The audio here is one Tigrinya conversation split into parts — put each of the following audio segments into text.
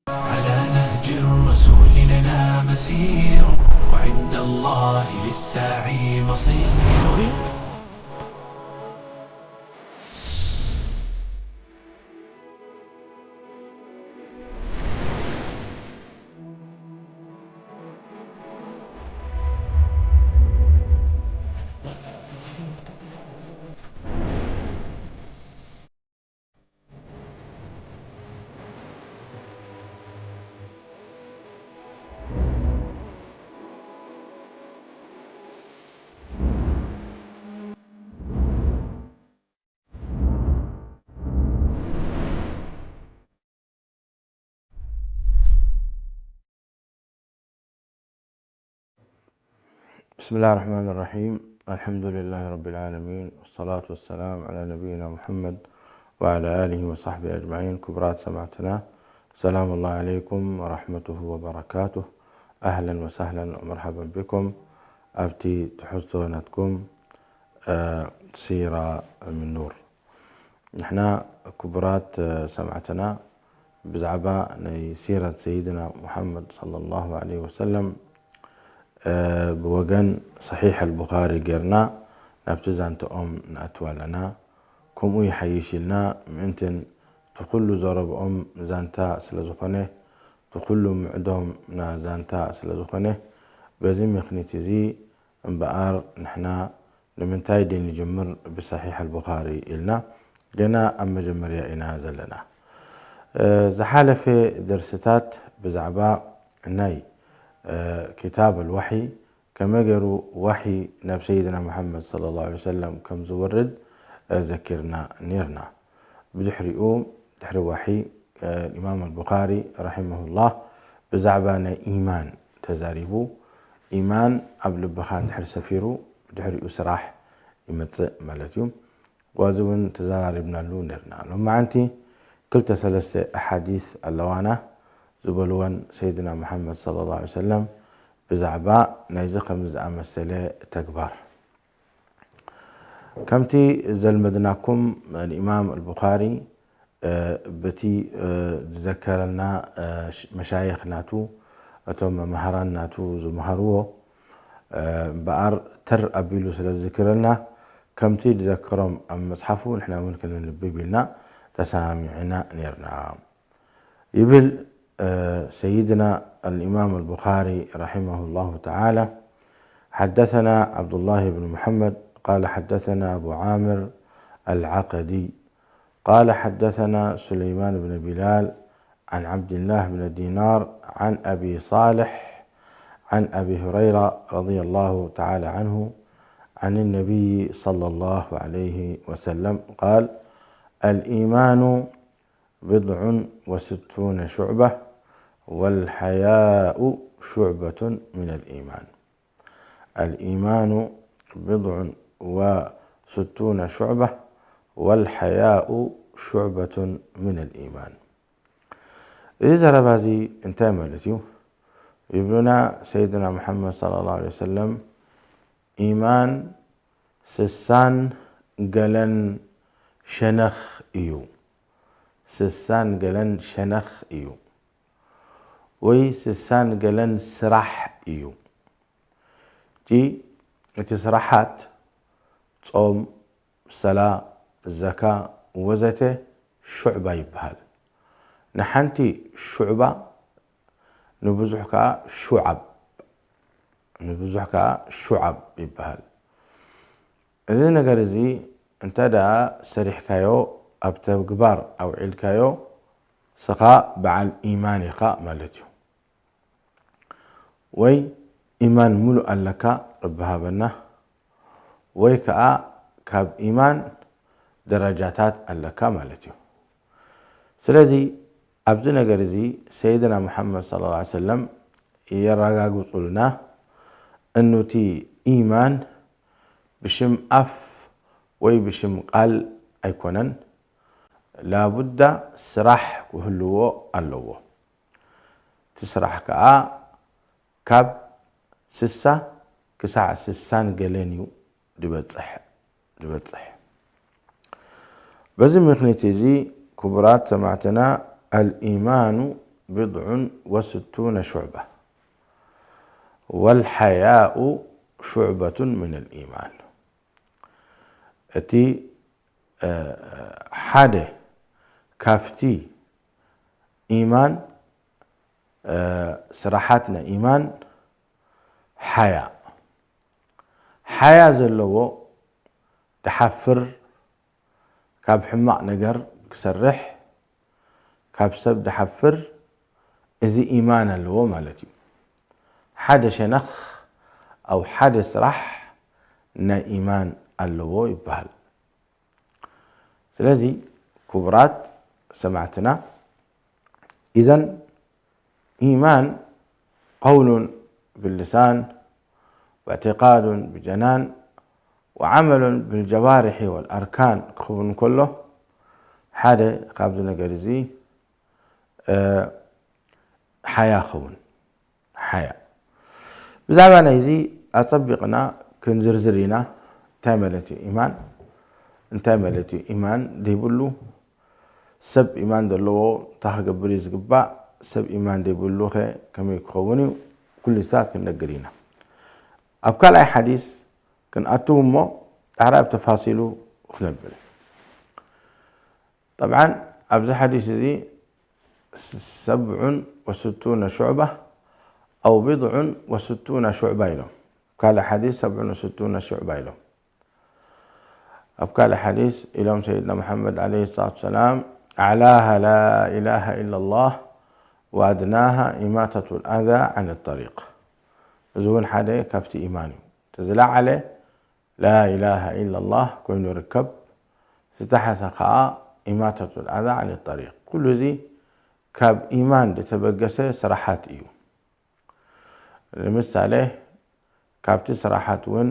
على نهج الرسول لنا مسير، وعند الله للساعي مصير. بسم الله الرحمن الرحيم. الحمد لله رب العالمين، والصلاة والسلام على نبينا محمد وعلى آله وصحبه أجمعين. ክቡራት ሰማዕትና፣ سلام الله عليكم ورحمته وبركاته. أهلا وسهلا ومرحبا بكم ኣብቲ ትሕዝቶ ናትኩም፣ እ፣ ሲራ ምን ኑር። ንሕና ክቡራት፣ እ፣ ሰማዕትና፣ ብዛዕባ ናይ ሲረት ሰይድና ሙሓመድ ሰለላሁ ዐለይሂ ወሰለም፣ እ፣ ብወገን ሰሒሕ ኣልቡኻሪ ጌርና ናብቲ ዛንታኦም ንኣትው ኣለና። ከምኡ ይሓይሽ ኢልና፣ ምእንትን እቲ ኩሉ ዘረብኦም ዛንታ ስለ ዝኾነ፣ እቲ ኩሉ ምዕዶም ና ዛንታ ስለ ዝኾነ፣ በዚ ምኽኒት እዚ እምበኣር ንሕና ንምንታይ ደይንጅምር ብሰሒሕ ኣልቡኻሪ ኢልና፣ ገና ኣብ መጀመርያ ኢና ዘለና። እ፣ ዝሓለፈ ደርስታት ብዛዕባ ናይ፣ እ፣ ኪታብ ኣልዋሕይ፣ ከመይ ገይሩ ዋሕይ ናብ ሰይድና ሙሓመድ ሰለላሁ ዐለይሂ ወሰለም ከም ዝወርድ፣ እ፣ ዘኪርና ኔርና። ብድሕሪኡ፣ ድሕሪ ዋሕይ፣ እ፣ ኢማም ኣልቡኻሪ ረሒመሁላህ ብዛዕባ ናይ ኢማን ተዛሪቡ። ኢማን ኣብ ልብኻ እንድሕር ሰፊሩ፣ ብድሕሪኡ ስራሕ ይመጽእ ማለት እዩ። ዋዚ እውን ተዘራሪብናሉ ኔርና። ሎማዓንቲ ክልተ ሰለስተ ኣሓዲስ ኣለዋና ዝበልወን ሰይድና ሙሓመድ ሰለላሁ ዐለይሂ ወሰለም ብዛዕባ ናይዚ ከምዚ ዝኣመሰለ ተግባር። ከምቲ ዘልመድናኩም፣ ኢማም ኣልቡኻሪ፣ እ፣ በቲ፣ እ፣ ዝዘከረልና፣ እ፣ ሽ-፣ መሻይኽ ናቱ፣ እቶም መማህራን ናቱ ዝመሃርዎ፣ እ፣ እምበኣር ተር ኣቢሉ ስለ ዝዝክረልና፣ ከምቲ ዝዘከሮም ኣብ መጽሓፉ ንሕና እውን ከነንብብ ኢልና ተሰማሚዕና ኔርና። ይብል፣ እ፣ ሰይድና الإمام البخاري رحمه الله تعالى، حدثنا عبد الله بن محمد قال حدثنا أبو عامر العقدي قال حدثنا سليمان بن بلال عن عبد الله بن دينار عن أبي صالح عن أبي هريرة رضي الله تعالى عنه عن النبي صلى الله عليه وسلم قال: الإيمان بضع وستون شعبة، والحياء شعبة من الإيمان. الإيمان بضع وستون شعبة، والحياء شعبة من الإيمان. እዚ ዘረባ እዚ እንታይ ማለት እዩ? ይብሉና ሰይድና ሙሓመድ ሰለላሁ ዐለይሂ ወሰለም፣ ኢማን ስሳን ገለን ሸነኽ እዩ። ስሳን ገለን ሸነኽ እዩ። ወይ ስሳን ገለን ስራሕ እዩ። እቲ ስራሓት ጾም፣ ሰላ፣ ዘካ ወዘተ ሹዕባ ይበሃል። ንሓንቲ ሹዕባ፣ ንብዙሕ ከኣ ሹዓብ፣ ንብዙሕ ከኣ ሹዓብ ይበሃል። እዚ ነገር እዚ እንተ ደኣ ሰሪሕካዮ፣ ኣብ ተግባር ኣውዒልካዮ፣ ንስኻ በዓል ኢማን ኢኻ ማለት እዩ። ወይ ኢማን ሙሉእ ኣለካ፣ ረቢ ሃበና፣ ወይ ከኣ ካብ ኢማን ደረጃታት ኣለካ ማለት እዩ። ስለዚ ኣብዚ ነገር እዚ ሰይድና ሙሓመድ ሰለላሁ ዐለይሂ ወሰለም የረጋግጹልና፣ እኑቲ ኢማን ብሽም ኣፍ ወይ ብሽም ቃል ኣይኮነን፣ ላቡዳ ስራሕ ክህልዎ ኣለዎ። እቲ ስራሕ ከዓ ካብ ስሳ ክሳዕ ስሳን ገለን እዩ ዝበፅሕ ዝበፅሕ። በዚ ምክንያት እዚ ክቡራት ሰማዕትና፣ الإيمان بضع وستون شعبة والحياء شعبة من الإيمان። እቲ ሓደ ካብቲ ኢማን ስራሓት ናይ ኢማን ሓያ ሓያ ዘለዎ ድሓፍር ካብ ሕማቕ ነገር ክሰርሕ ካብ ሰብ ድሓፍር እዚ ኢማን ኣለዎ ማለት እዩ። ሓደ ሸነኽ ኣው ሓደ ስራሕ ናይ ኢማን ኣለዎ ይበሃል። ስለዚ ክቡራት ሰማዕትና፣ إذن إيمان قول باللسان واعتقاد بالجنان وعمل بالجوارح والأركان ክኸውን ከሎ ሓደ ካብዚ ነገር እዚ ሓያ ኸውን ሓያ ብዛዕባ ናይዚ ኣጸቢቕና ክንዝርዝር ኢና። እንታይ ማለት እዩ ኢማን? እንታይ ማለት እዩ ኢማን ዘይብሉ? ሰብ ኢማን ዘለዎ እንታይ ክገብር እዩ ዝግባእ? ሰብ ኢማን ዘይብሉ ከ ከመይ ክኸውን እዩ? ኩሉ ስታት ክንነግር ኢና። ኣብ ካልኣይ ሓዲስ ክንኣትው እሞ ዳሕራይ ኣብ ተፋሲሉ ክነብል። ጠብዓን ኣብዚ ሓዲስ እዚ ሰብዑን ወስቱነ ሹዕባ ኣው ቢድዑን ወስቱነ ሹዕባ ኢሎም። ካልእ ሓዲስ ሰብዑን ወስቱነ ሹዕባ ኢሎም። ኣብ ካልእ ሓዲስ ኢሎም ሰይድና ሙሓመድ ዓለይሂ ሰላቱ ሰላም ኣዕላሃ ላኢላሃ ኢላላህ ወኣድናሃ ኢማተቱል ኣዛ ዓን ጠሪቅ። እዚ እውን ሓደ ካብቲ ኢማን እዩ። እቲ ዝለዓለ ላኢላሃ ኢላላህ ኮይኑ ይርከብ። ዝተሓተ ከዓ ኢማተቱል ኣዛ ዓን ጠሪቅ። ኩሉ እዚ ካብ ኢማን ዝተበገሰ ስራሓት እዩ። ንምሳሌ ካብቲ ስራሓት እውን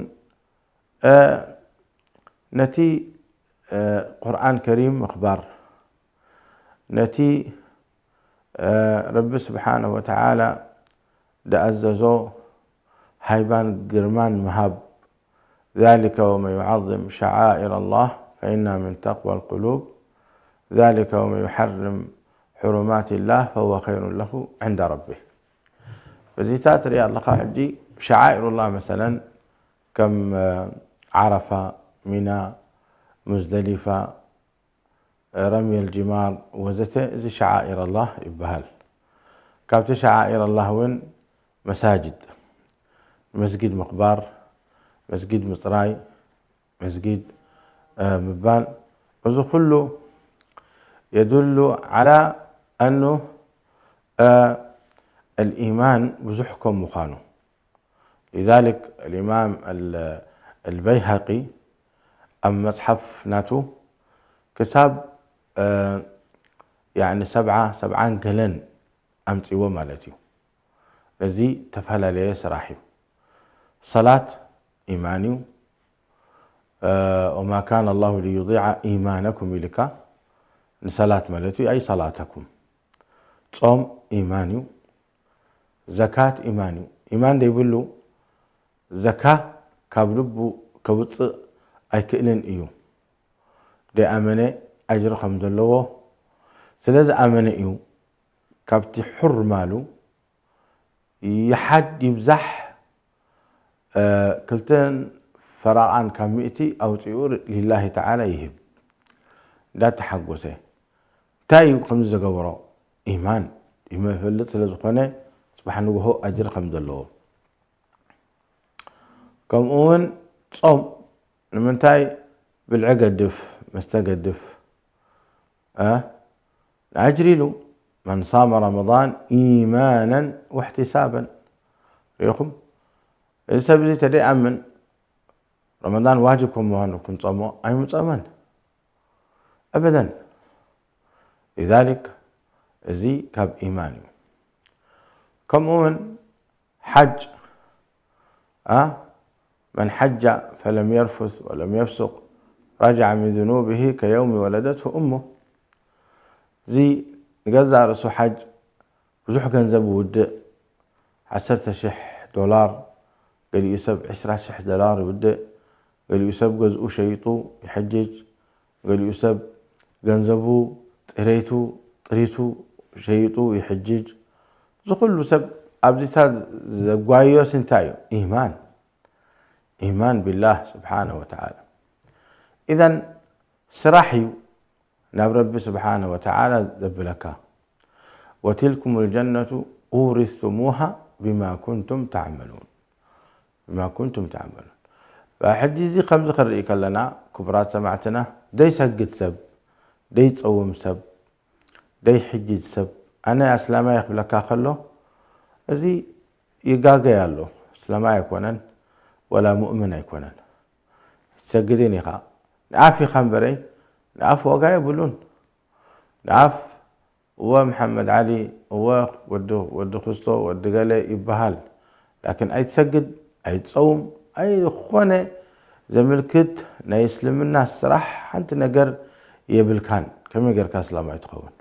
ነቲ ቁርኣን ከሪም ምኽባር፣ ነቲ ረቢ ስብሓነሁ ወተዓላ ዝኣዘዞ ሃይባን ግርማን ምሃብ። ذلك ومن يعظم شعائر الله فإنها من تقوى القلوب ذلك ومن يحرم حرمات الله فهو خير له عند ربه። በዚታት ሪኣ ኣለኻ ሕጂ ሸዓኢሩላህ መሰለን ከም ዓረፋ፣ ሚና፣ ሙዝደሊፋ፣ ረምየል ጅማር ወዘተ፣ እዚ ሸዓኢር ኣላህ ይበሃል። ካብቲ ሸዓኢር ኣላህ እውን መሳጅድ፣ መስጊድ ምኽባር፣ መስጊድ ምፅራይ፣ መስጊድ ምባል፣ እዚ ኩሉ የድሉ ዓላ ኣኑ ኣልኢማን ብዙሕ ከም ምዃኑ። لذلك الإمام البيهقي ኣብ መፅሓፍ ናቱ ክሳብ ያዕኒ ሰብዓ ሰብዓን ገለን ኣምፅዎ ማለት እዩ። እዚ ተፈላለየ ስራሕ እዩ። ሰላት ኢማን እዩ። وما كان الله ليضيع إيمانكم ኢልካ ንሰላት ማለት እዩ። ኣይ ሰላተኩም። ጾም ኢማን እዩ። ዘካት ኢማን እዩ። ኢማን ዘይብሉ ዘካ ካብ ልቡ ከውፅእ ኣይክእልን እዩ። ደይኣመነ ኣጅሪ ከም ዘለዎ ስለ ዝኣመነ እዩ ካብቲ ሑር ማሉ ይሓድ ይብዛሕ ክልተን ፈራቓን ካብ ሚእቲ ኣውፂኡ ሊላሂ ተዓላ ይህብ እንዳተሓጎሰ። እንታይ እዩ ከምዚ ዝገበሮ? ኢማን ይፈልጥ ስለ ዝኾነ ፅባሕ ንግሆ ኣጅሪ ከም ዘለዎ። ከምኡ እውን ጾም ንምንታይ ብልዒ ገድፍ መስተ ገድፍ ንኣጅሪ ኢሉ መን ሳመ ረመዳን ኢማናን ወሕቲሳበን። ሪኢኹም እዚ ሰብ እዚ ተደይኣምን ረመዳን ዋጅብ ከም ምዃኑ ክንጸሞ ኣይምጸመን ኣበደን። ሊዛሊክ እዚ ካብ ኢማን እዩ። ከምኡ እውን ሓጅ መን ሓጃ ፈለም የርፉስ ወለም የፍሱቅ ረጅዐ ሚን ዝኑብሂ ከየውሚ ወለደትሁ እሙ። እዚ ንገዛእ ርእሱ ሓጅ ብዙሕ ገንዘብ ይውድእ። ዓሰርተ ሽሕ ዶላር፣ ገሊኡ ሰብ ዕስራ ሽሕ ዶላር ይውድእ። ገሊኡ ሰብ ገዝኡ ሸይጡ ይሕጅጅ። ገሊኡ ሰብ ገንዘቡ፣ ጥሬቱ፣ ጥሪቱ ሸይጡ ይሕጅጅ። እዚ ኩሉ ሰብ ኣብዚታት ዘጓየዮስ እንታይ እዩ? ኢማን። ኢማን ቢላህ ስብሓነሁ ወተዓላ። ኢዘን ስራሕ እዩ ናብ ረቢ ስብሓነሁ ወተዓላ ዘብለካ። ወትልኩም ልጀነቱ ኡሪስቱሙሃ ቢማ ኩንቱም ተዕመሉን። ቢማ ኩንቱም ተዕመሉን። ሕጂ እዚ ከምዚ ክንርኢ ከለና፣ ክቡራት ሰማዕትና፣ ደይሰግድ ሰብ፣ ደይጸውም ሰብ፣ ደይሕጅጅ ሰብ፣ ኣነ ኣስላማይ ክብለካ ከሎ፣ እዚ ይጋገይ ኣሎ። ኣስላማይ ኣይኮነን፣ ወላ ሙእምን ኣይኮነን። ትሰግድን ኢኻ። ንኣፍ ኢኻ እምበረይ፣ ንኣፍ ዋጋ የብሉን። ንኣፍ፣ እወ መሓመድ ዓሊ፣ እወ ወዲ፣ ወዲ ክስቶ፣ ወዲ ገለ ይበሃል። ላኪን ኣይትሰግድ፣ ኣይትጸውም፣ ኣይኾነ ዘምልክት ናይ እስልምና ስራሕ ሓንቲ ነገር የብልካን። ከመይ ጌርካ እስላማይ ትኸውን?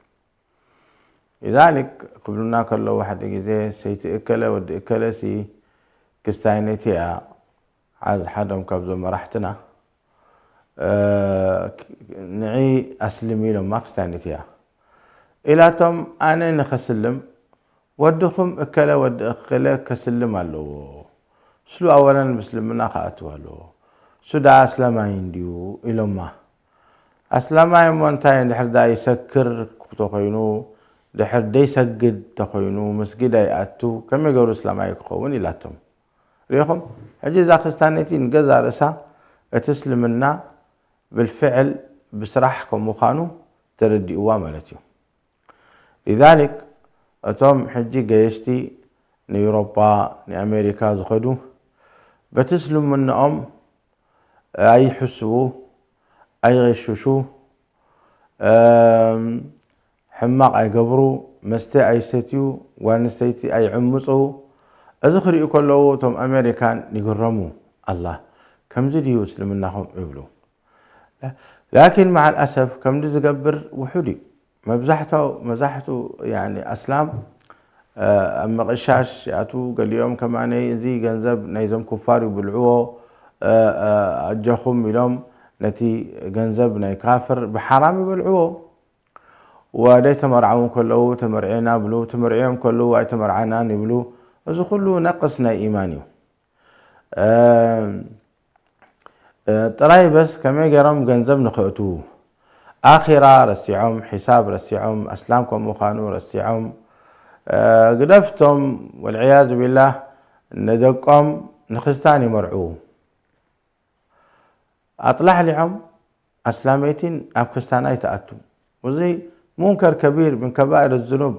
ሊዛሊክ ክብሉና ከለዉ፣ ሓደ ግዜ ሰይቲ እከለ ወዲ እከለሲ ክስታይነቲ እያ፣ ሓዝ-፣ ሓዶም ካብዞም መራሕትና፣ እ፣ ንዒ ኣስልሚ ኢሎማ፣ ክስታይነቲ እያ ኢላቶም፣ ኣነ ንኸስልም ወድኹም እከለ ወዲ እከለ ከስልም ኣለዎ። ስሉ ኣወለን ብእስልምና ክኣትው ኣለዎ። እሱ ደኣ ኣስላማይ እንድዩ ኢሎማ። ኣስላማይ እሞ እንታይ እንድሕር ደኣ ይሰክር ተኾይኑ፣ ድሕር ደይሰግድ ተኾይኑ፣ መስጊድ ኣይኣቱ፣ ከመይ ገይሩ እስላማይ ክኸውን ኢላቶም። ርኢኹም? ሕጂ እዛ ክስታነይቲ ንገዛ ርእሳ እቲ እስልምና ብልፍዕል ብስራሕ ከም ምዃኑ ተረዲእዋ ማለት እዩ። ሊዛሊክ እቶም ሕጂ ገየሽቲ ንዩሮጳ፣ ንኣሜሪካ ዝኸዱ በቲ እስልምናኦም ኣይሕስቡ፣ ኣይቕሽሹ፣ እም፣ ሕማቕ ኣይገብሩ፣ መስተ ኣይሰትዩ፣ ጓል ኣንስተይቲ ኣይዕምፁ። እዚ ክርእዩ ከለዉ እቶም ኣሜሪካን ይግረሙ። ኣላ፣ ከምዚ ድዩ እስልምናኹም? ይብሉ። ላኪን መዓል ኣሰፍ ከምዚ ዝገብር ውሑድ እዩ። መብዛሕትኡ፣ መብዛሕትኡ ያኒ ኣስላም፣ እ፣ ኣብ ምቕሻሽ ይኣትዉ። ገሊኦም ከማነይ እዚ ገንዘብ ናይዞም ኩፋር ይብልዕዎ፣ እ፣ እ፣ ኣጆኹም ኢሎም ነቲ ገንዘብ ናይ ካፍር ብሓራም ይበልዕዎ። ወደይ ተመርዓዉ ከለዉ ተመርዒና ይብሉ፣ ተመርዕዮም ከለዉ ኣይተመርዓናን ይብሉ። እዚ ኩሉ ነቅስ ናይ ኢማን እዩ። እ፣ እ፣ ጥራይ በስ ከመይ ገይሮም ገንዘብ ንኸእትዉ፣ ኣኺራ ረሲዖም፣ ሒሳብ ረሲዖም፣ ኣስላም ከም ምዃኑ ረሲዖም፣ እ፣ ግደፍቶም ወልዕያዙ ቢላህ ንደቆም ንክስታን ይመርዕዉ። ኣጥላሕሊሖም ኣስላመይቲን ኣብ ክስታን ኣይትኣቱ። እዚ ሙንከር ከቢር ምን ከባኢር ዝኑብ።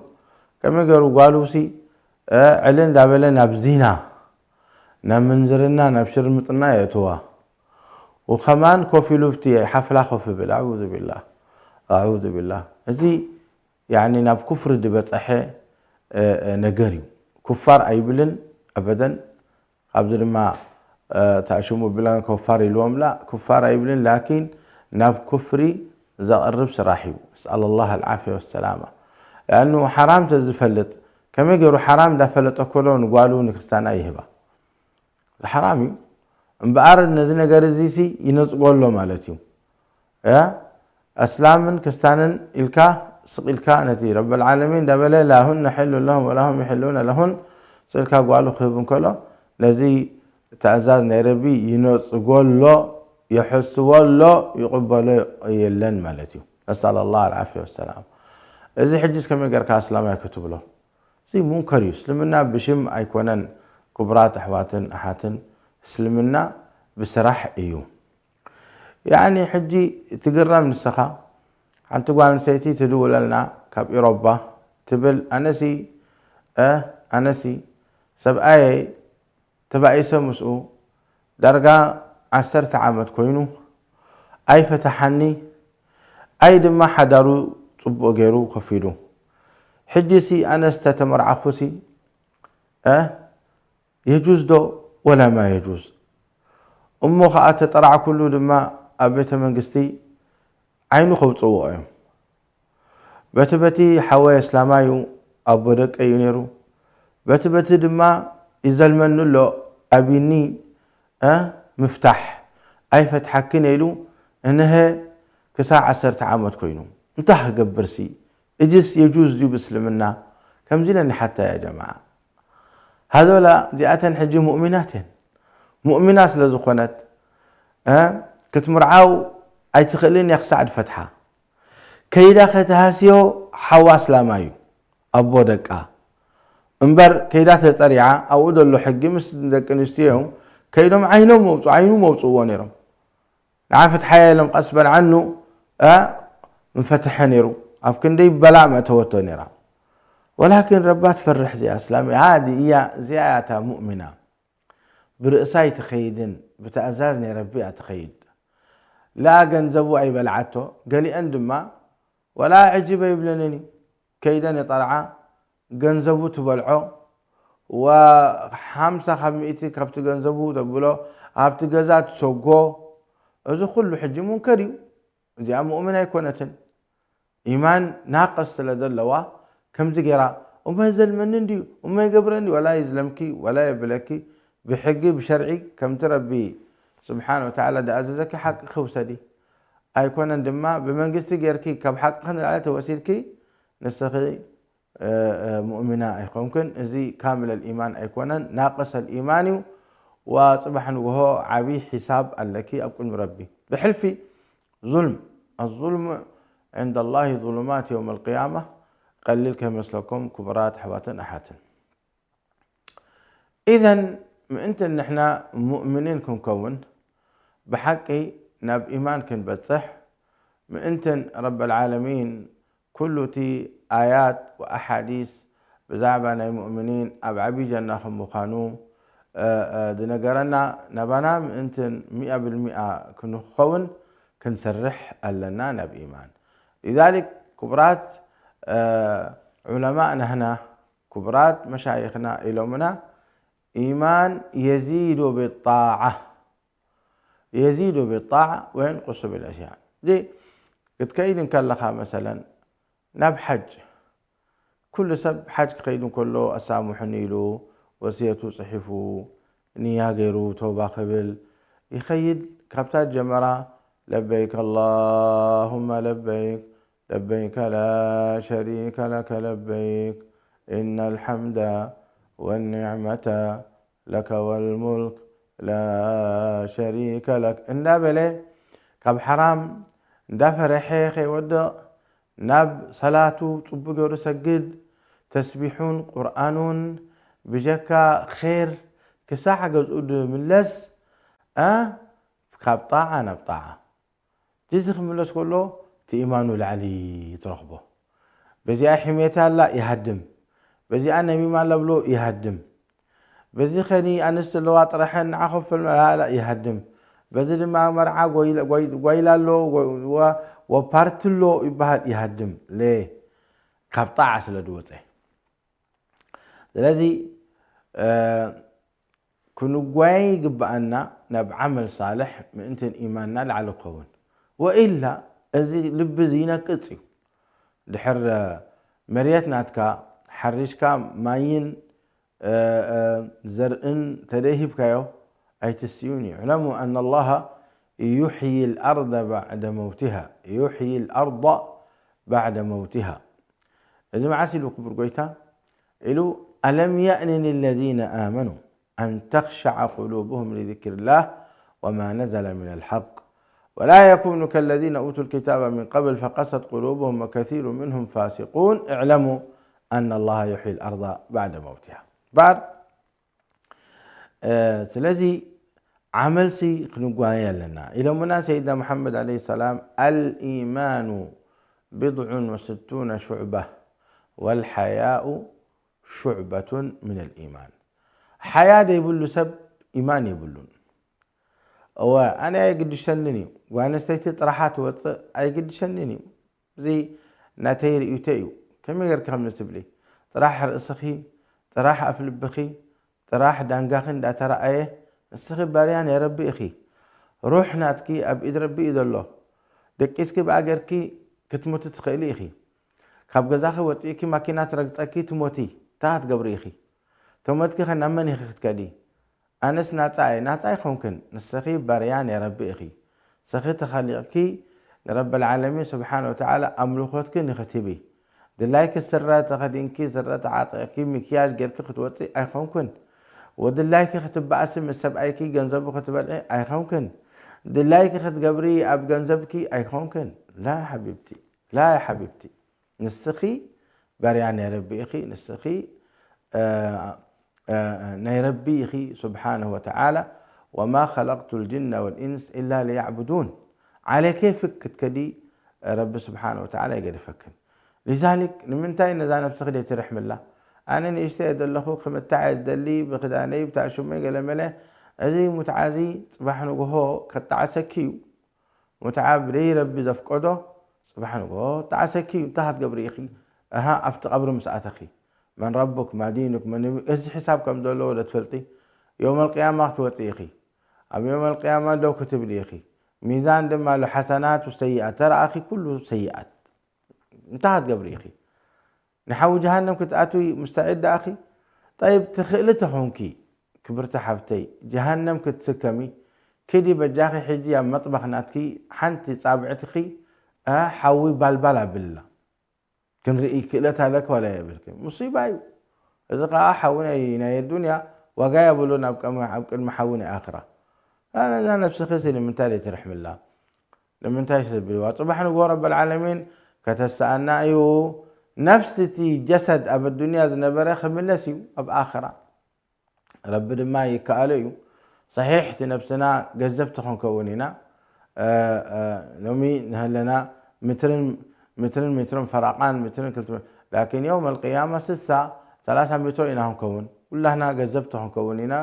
ከመይ ገይሩ ጓሉሲ፣ እ፣ ዕል እንዳበለ ናብ ዚና፣ ናብ ምንዝርና፣ ናብ ሽርምጥና የእትዋ። ወከማን ኮፍ ኢሉ ኣብቲ ሓፍላ ኮፍ ይብል። ኣዑዙ ቢላህ፣ ኣዑዙ ቢላህ። እዚ ያኒ ናብ ኩፍሪ ዝበፀሐ፣ እ፣ እ፣ ነገር እዩ። ኩፋር ኣይብልን ኣበደን። ካብዚ ድማ፣ እ፣ ታሽሙ ብለን ኩፋር ኢልዎም ላ፣ ኩፋር ኣይብልን፣ ላኪን ናብ ኩፍሪ ዘቕርብ ስራሕ እዩ። ነስኣል ላህ ኣልዓፍያ ወሰላማ። ለኣኑ ሓራም ተዝፈልጥ፣ ከመይ ገይሩ ሓራም እንዳፈለጠ ኮሎ ንጓሉ ንክርስታና ይህባ? ሓራም እዩ። እምበኣር ነዚ ነገር እዚ ሲ ይነጽጎ ኣሎ ማለት እዩ። ያ፣ ኣስላምን ክስታንን ኢልካ ስቕ ኢልካ ነቲ ረበል ዓለሚን እንዳበለ ላሁነ ሕሉን ለሁም ወላሁም ይሕሉነ ለሁን ስቕ ኢልካ ጓሉ ክህብ እንከሎ ነዚ ትእዛዝ ናይ ረቢ ይነጽጎ ኣሎ፣ ይሕስቦ ኣሎ፣ ይቕበሎ የለን ማለት እዩ። ነስኣል ላህ ኣልዓፍያ ወሰላም። እዚ ሕጂስ ከመይ ጌርካ ኣስላማይ ክትብሎ? እዚ ሙንከር እዩ። እስልምና ብሽም ኣይኮነን። ክቡራት ኣሕዋትን ኣሓትን፣ እስልምና ብስራሕ እዩ። ያኒ ሕጂ ትግረም ንስኻ፣ ሓንቲ ጓል ኣንስተይቲ ትድውለልና ካብ ኢሮባ ትብል፣ ኣነሲ፣ እ፣ ኣነሲ ሰብኣየይ ተባኢሰ ምስኡ ዳርጋ ዓሰርተ ዓመት ኮይኑ ኣይፈተሓኒ፣ ኣይ ድማ ሓዳሩ ጽቡቕ ገይሩ ከፊሉ። ሕጂሲ ኣነስ ተተመርዓኹሲ፣ እ፣ የጁዝ ዶ ወላ ማ የጁዝ? እሞ ኸኣ ተጠራዕኩሉ ድማ ኣብ ቤተ መንግስቲ ዓይኑ ከውጽእዎ እዮም። በቲ በቲ ሓወይ ኣስላማዩ ኣቦ ደቀይ እዩ ነይሩ። በቲ በቲ ድማ ይዘልመኒ ኣሎ፣ ኣቢኒ፣ እ፣ ምፍታሕ ኣይፈትሓክን ኢሉ፣ እንሀ ክሳዕ ዓሰርተ ዓመት ኮይኑ። እንታይ ክገብርሲ? እጅስ የጁዝ ድዩ ብእስልምና? ከምዚ ኢለ ንሓታ ያ ጀማዓ። ሃዞላ እዚኣተን ሕጂ ሙእሚናት እየን። ሙእሚና ስለ ዝኾነት፣ እ፣ ክትምርዓው ኣይትኽእልን እያ ክሳዕ ድፈትሓ። ከይዳ ከተሃስዮ ሓዋ ኣስላማይ እዩ፣ ኣቦ ደቃ። እምበር ከይዳ ተጸሪዓ፣ ኣብኡ ዘሎ ሕጊ ምስ ደቂ ኣንስትዮ እዮም። ከይዶም ዓይኖም መውጽኡ፣ ዓይኑ መውጽእዎ ነይሮም። ንዓ ፍትሓያ ኢሎም ቀስበን ዓኑ፣ እ፣ ምፈትሐ ነይሩ። ኣብ ክንደይ በላእ መእተወቶ ነይራ። ወላኪን ረባ ትፈርሕ እዚኣ፣ ኣስላም እያ፣ ሃዚ እያ፣ እዚኣ እያ እታ ሙእሚና። ብርእሳ ኣይትኸይድን፣ ብትእዛዝ ናይ ረቢ እያ ትኸይድ። ላ ገንዘቡ ኣይበልዓቶ፣ ገሊአን ድማ፣ ወላ ዕጅብ ኣይብለንን እዩ። ከይደን የጠርዓ፣ ገንዘቡ ትበልዖ፣ ወሓምሳ ካብ ሚእቲ ካብቲ ገንዘቡ ተብሎ፣ ኣብቲ ገዛ ትሰጎ። እዚ ኩሉ ሕጂ ሙንከር እዩ። እዚኣ ሙእምን ኣይኮነትን። ኢማን ናቅስ ስለ ዘለዋ፣ ከምዚ ገይራ፣ እሞ የዘልመኒ እንድዩ፣ እሞ የገብረኒ፣ ወላ የዝለምኪ፣ ወላ የብለኪ፣ ብሕጊ፣ ብሸርዒ፣ ከምቲ ረቢ ስብሓነ ወተዓላ ዝኣዘዘኪ ሓቅኺ ውሰዲ። ኣይኮነን ድማ፣ ብመንግስቲ ጌርኪ፣ ካብ ሓቅኺ ንላዕሊ ተወሲድኪ፣ ንስኺ፣ እ፣ እ፣ ሙእሚና ኣይኮንክን። እዚ ካምለል ኢማን ኣይኮነን፣ ናቅሰል ኢማን እዩ። ወጽባሕ ንግሆ ዓብዪ ሒሳብ ኣለኪ ኣብ ቅድሚ ረቢ። ብሕልፊ ዙልም፣ ኣዙልም ዕንደ ላሂ ዙሉማት የውም ኣልቅያማ፣ ቀሊል ከይመስለኩም ክቡራት ኣሕዋትን ኣሓትን። ኢዘን ምእንትን ንሕና ሙእምኒን ክንከውን፣ ብሓቂ ናብ ኢማን ክንበጽሕ፣ ምእንትን ረበል ዓለሚን ኩሉ እቲ ኣያት ወኣሓዲስ ብዛዕባ ናይ ሙእምኒን ኣብ ዓብዪ ጀና ከም ምዃኑ፣ እ፣ እ፣ ዝነገረና፣ ናባና ምእንትን ሚኣ ብልሚኣ ክንኸውን ክንሰርሕ ኣለና ናብ ኢማን። ሊዛሊክ ክቡራት፣ እ፣ ዑለማእ ናህና፣ ክቡራት መሻይኽና ኢሎምና፣ ኢማን የዚዱ ብጣዓ፣ የዚዱ ብጣዓ ወየንቁሱ ብልዕስያን። እዚ ክትከይድ እንከለኻ መሰለን ናብ ሓጅ፣ ኩሉ ሰብ ሓጅ ክኸይድ እንከሎ ኣሳምሑኒ ኢሉ ወስየቱ ጽሒፉ ንያ ገይሩ ተውባ ክብል ይኸይድ። ካብታ ጀመራ ለበይክ ኣላሁመ ለበይክ ለበይክ ላ ሸሪከ ለከ ለበይክ ኢነ ልሐምደ ወኒዕመተ ለከ ወልሙልክ ላ ሸሪከ ለክ እንዳበለ ካብ ሓራም እንዳፈረሐ ከይወድቕ ናብ ሰላቱ ጽቡቅ ገይሩ ሰግድ፣ ተስቢሑን ቁርኣኑን ብጀካ ኼር ክሳዕ ገዝኡ ድምለስ፣ እ፣ ካብ ጣዓ ናብ ጣዓ። እዚ ክምለስ ከሎ እቲ ኢማኑ ላዕሊ ትረኽቦ። በዚኣ ሕሜታ ኣላ ይሃድም፣ በዚኣ ነሚማ ኣላ ብሎ ይሃድም። በዚ ኸኒ ኣንስቲ ኣለዋ ጥራሐን ንዓ ኮፍ በል ኣላ ይሃድም። በዚ ድማ መርዓ ጎይላ፣ ጎይ-፣ ጓይላ ኣሎ፣ ጎ-፣ ወ-፣ ወፓርቲ ኣሎ ይበሃል ይሃድም። ለ ካብ ጣዓ ስለ ዝወፀ። ስለዚ፣ እ፣ ክንጓየ ይግብኣና ናብ ዓመል ሳልሕ ምእንትን ኢማንና ላዕሊ ክኸውን። ወኢላ እዚ ልቢ እዚ ይነቅጽ እዩ። ድሕር መሬት ናትካ ሓሪሽካ ማይን፣ እ፣ እ፣ ዘርእን ተደሂብካዮ ኣይትስዩን እዩ። እዕለሙ ኣነ ኣላሃ ዩሕዪ ልኣርደ ባዕደ መውቲሃ፣ ዩሕዪ ልኣርደ ባዕደ መውቲሃ። እዚ መዓስ ኢሉ ክቡር ጎይታ? ኢሉ፣ ኣለም የእን ልለዚነ ኣመኑ ኣን ተኽሸዐ ቁሉብሁም ሊዚክሪላህ ወማ ነዘለ ሚነል ሐቅ ወላ የኩኑ ከለዚነ ኡቱል ኪታበ ሚን ቀብል ፈቀሰት ቁሉብሁም ወከሲሩ ሚንሁም ፋሲቁን እዕለሙ ኣነ ላሃ ዩሕዪል ኣርዳ ባዕደ መውቲሃ። ባር፣ እ፣ ስለዚ ዓመልሲ ክንጓየ ኣለና ኢሎምና ሰይድና ሙሓመድ ዓለይሂ ሰላም፣ ኣልኢማኑ ቢድዑን ወስቱነ ሹዕባ ወልሓያኡ ሹዕበቱን ሚነል ኢማን። ሓያ ዘይብሉ ሰብ ኢማን የብሉን። እወ፣ ኣነ ኣይግድሸንን እዩ። ጓል ኣንስተይቲ ጥራሓ ትወፅእ ኣይግድሸንን እዩ። እዚ ናተይ ርእይቶ እዩ። ከመይ ጌርኪ ከምዚ ትብሊ? ጥራሕ ርእስኺ፣ ጥራሕ ኣፍ ልብኺ፣ ጥራሕ ዳንጋኺ እንዳተረኣየ፣ ንስኺ ባርያ ናይ ረቢ ኢኺ። ሩሕ ናትኪ ኣብ ኢድ ረቢ እዩ ዘሎ። ደቂስኪ ብኣ ጌርኪ ክትሞቲ ትኽእሊ ኢኺ። ካብ ገዛኺ ወጺእኪ ማኪና ትረግጸኪ ትሞቲ፣ እንታይ ክትገብሪ ኢኺ? ተሞትኪ ኸ ናብ መን ኢኺ ክትከዲ? ኣነስ ናጻ እየ። ናጻ ኣይኮንክን። ንስኺ ባርያ ናይ ረቢ ኢኺ። ንስኺ ተኸሊቕኪ ንረበል ዓለሚን ስብሓነ ወተዓላ ኣምልኾትኪ ንኽትህቢ። ድላይኪ ስረ ተኸዲንኪ፣ ስረ ተዓጢቕኪ፣ ምክያጅ ጌርኪ ክትወጺ ኣይኮንኩን። ወድላይኪ ክትበኣሲ ምስ ሰብኣይኪ ገንዘቡ ክትበልዒ ኣይኮንክን። ድላይኪ ክትገብሪ ኣብ ገንዘብኪ ኣይኮንክን። ላ ሓቢብቲ፣ ላ ሓቢብቲ። ንስኺ ባርያ ናይ ረቢ ኢኺ። ንስኺ፣ እ፣ እ፣ ናይ ረቢ ኢኺ ስብሓነሁ ወተዓላ። "ወማ ኸለቅቱ ልጅነ ወልኢንስ ኢላ ሊያዕቡዱን።" ዓለ ኬፍክ ክትከዲ ረቢ ስብሓነሁ ወተዓላ ይገድፈክን። ሊዛሊክ ንምንታይ ነዛ ነብስኺ ደይትርሕምላ? ኣነ ንእሽተይ እየ ዘለኹ፣ ክምታዕ እየ ዝደሊ፣ ብክዳነይ፣ ብታሽመይ፣ ገለመለ። እዚ ሙትዓ እዚ ጽባሕ ንግሆ ከጣዕሰኪ እዩ። ሙትዓ ብደይ ረቢ ዘፍቀዶ ጽባሕ ንግሆ ጣዕሰኪ እዩ። እንታይ ክትገብሪ ኢኺ? ኣሃ፣ ኣብቲ ቀብሪ ምስ ኣተኺ፣ መን ረቡክ፣ ማ ዲኑክ፣ መን ነቢ-፣ እዚ ሕሳብ ከም ዘለዎ ዶ ትፈልጢ? ዮመል ቅያማ ክትወጺ ኢኺ። ኣብ ዮመል ቅያማ ደው ክትብሊ ኢኺ። ሚዛን ድማ ኣሎ፣ ሓሰናት ወሰይኣት። ተረኣኺ ኩሉ ሰይኣት። እንታይ ክትገብሪ ኢኺ? ንሓዊ ጀሃነም ክትኣትዊ ሙስተዒድ ደኣኺ? ጠይብ፣ ትኽእሊ ተኾንኪ፣ ክብርቲ ሓፍተይ፣ ጀሃነም ክትስከሚ፣ ኪዲ በጃኺ ሕጂ ኣብ መጥበኽ ናትኪ ሓንቲ ጻብዕትኺ፣ እ፣ ሓዊ ባልባል ኣብልላ። ክንርኢ ክእለት ኣለኪ ዋላ የብልኪ? ሙሲባ እዩ። እዚ ኸኣ ሓዊ ናይ፣ ናይ ኣዱንያ ዋጋ የብሉን ኣብ ቀም-፣ ኣብ ቅድሚ ሓዊ ናይ ኣኽራ። ኣነ እዛ ነብስኺ ሲ ንምንታይ ደይትርሕምላ? ንምንታይ ስብልዋ? ጽባሕ ንግሆ ረበል ዓለሚን ከተስኣና እዩ። ነፍሲ እቲ ጀሰድ ኣብ ኣዱንያ ዝነበረ ክምለስ እዩ ኣብ ኣኽራ። ረቢ ድማ ይከኣሎ እዩ። ሰሒሕ እቲ ነብስና ገንዘብቲ ክንከውን ኢና። እ፣ እ፣ ሎሚ ንሃለና ምትርን፣ ምትርን ሜትርን ፈራቓን ምትርን ክልተ፣ ላኪን የውመል ቅያማ ስሳ፣ ሰላሳ ሜትሮ ኢና ክንከውን። ኩላህና ገንዘብቲ ክንከውን ኢና።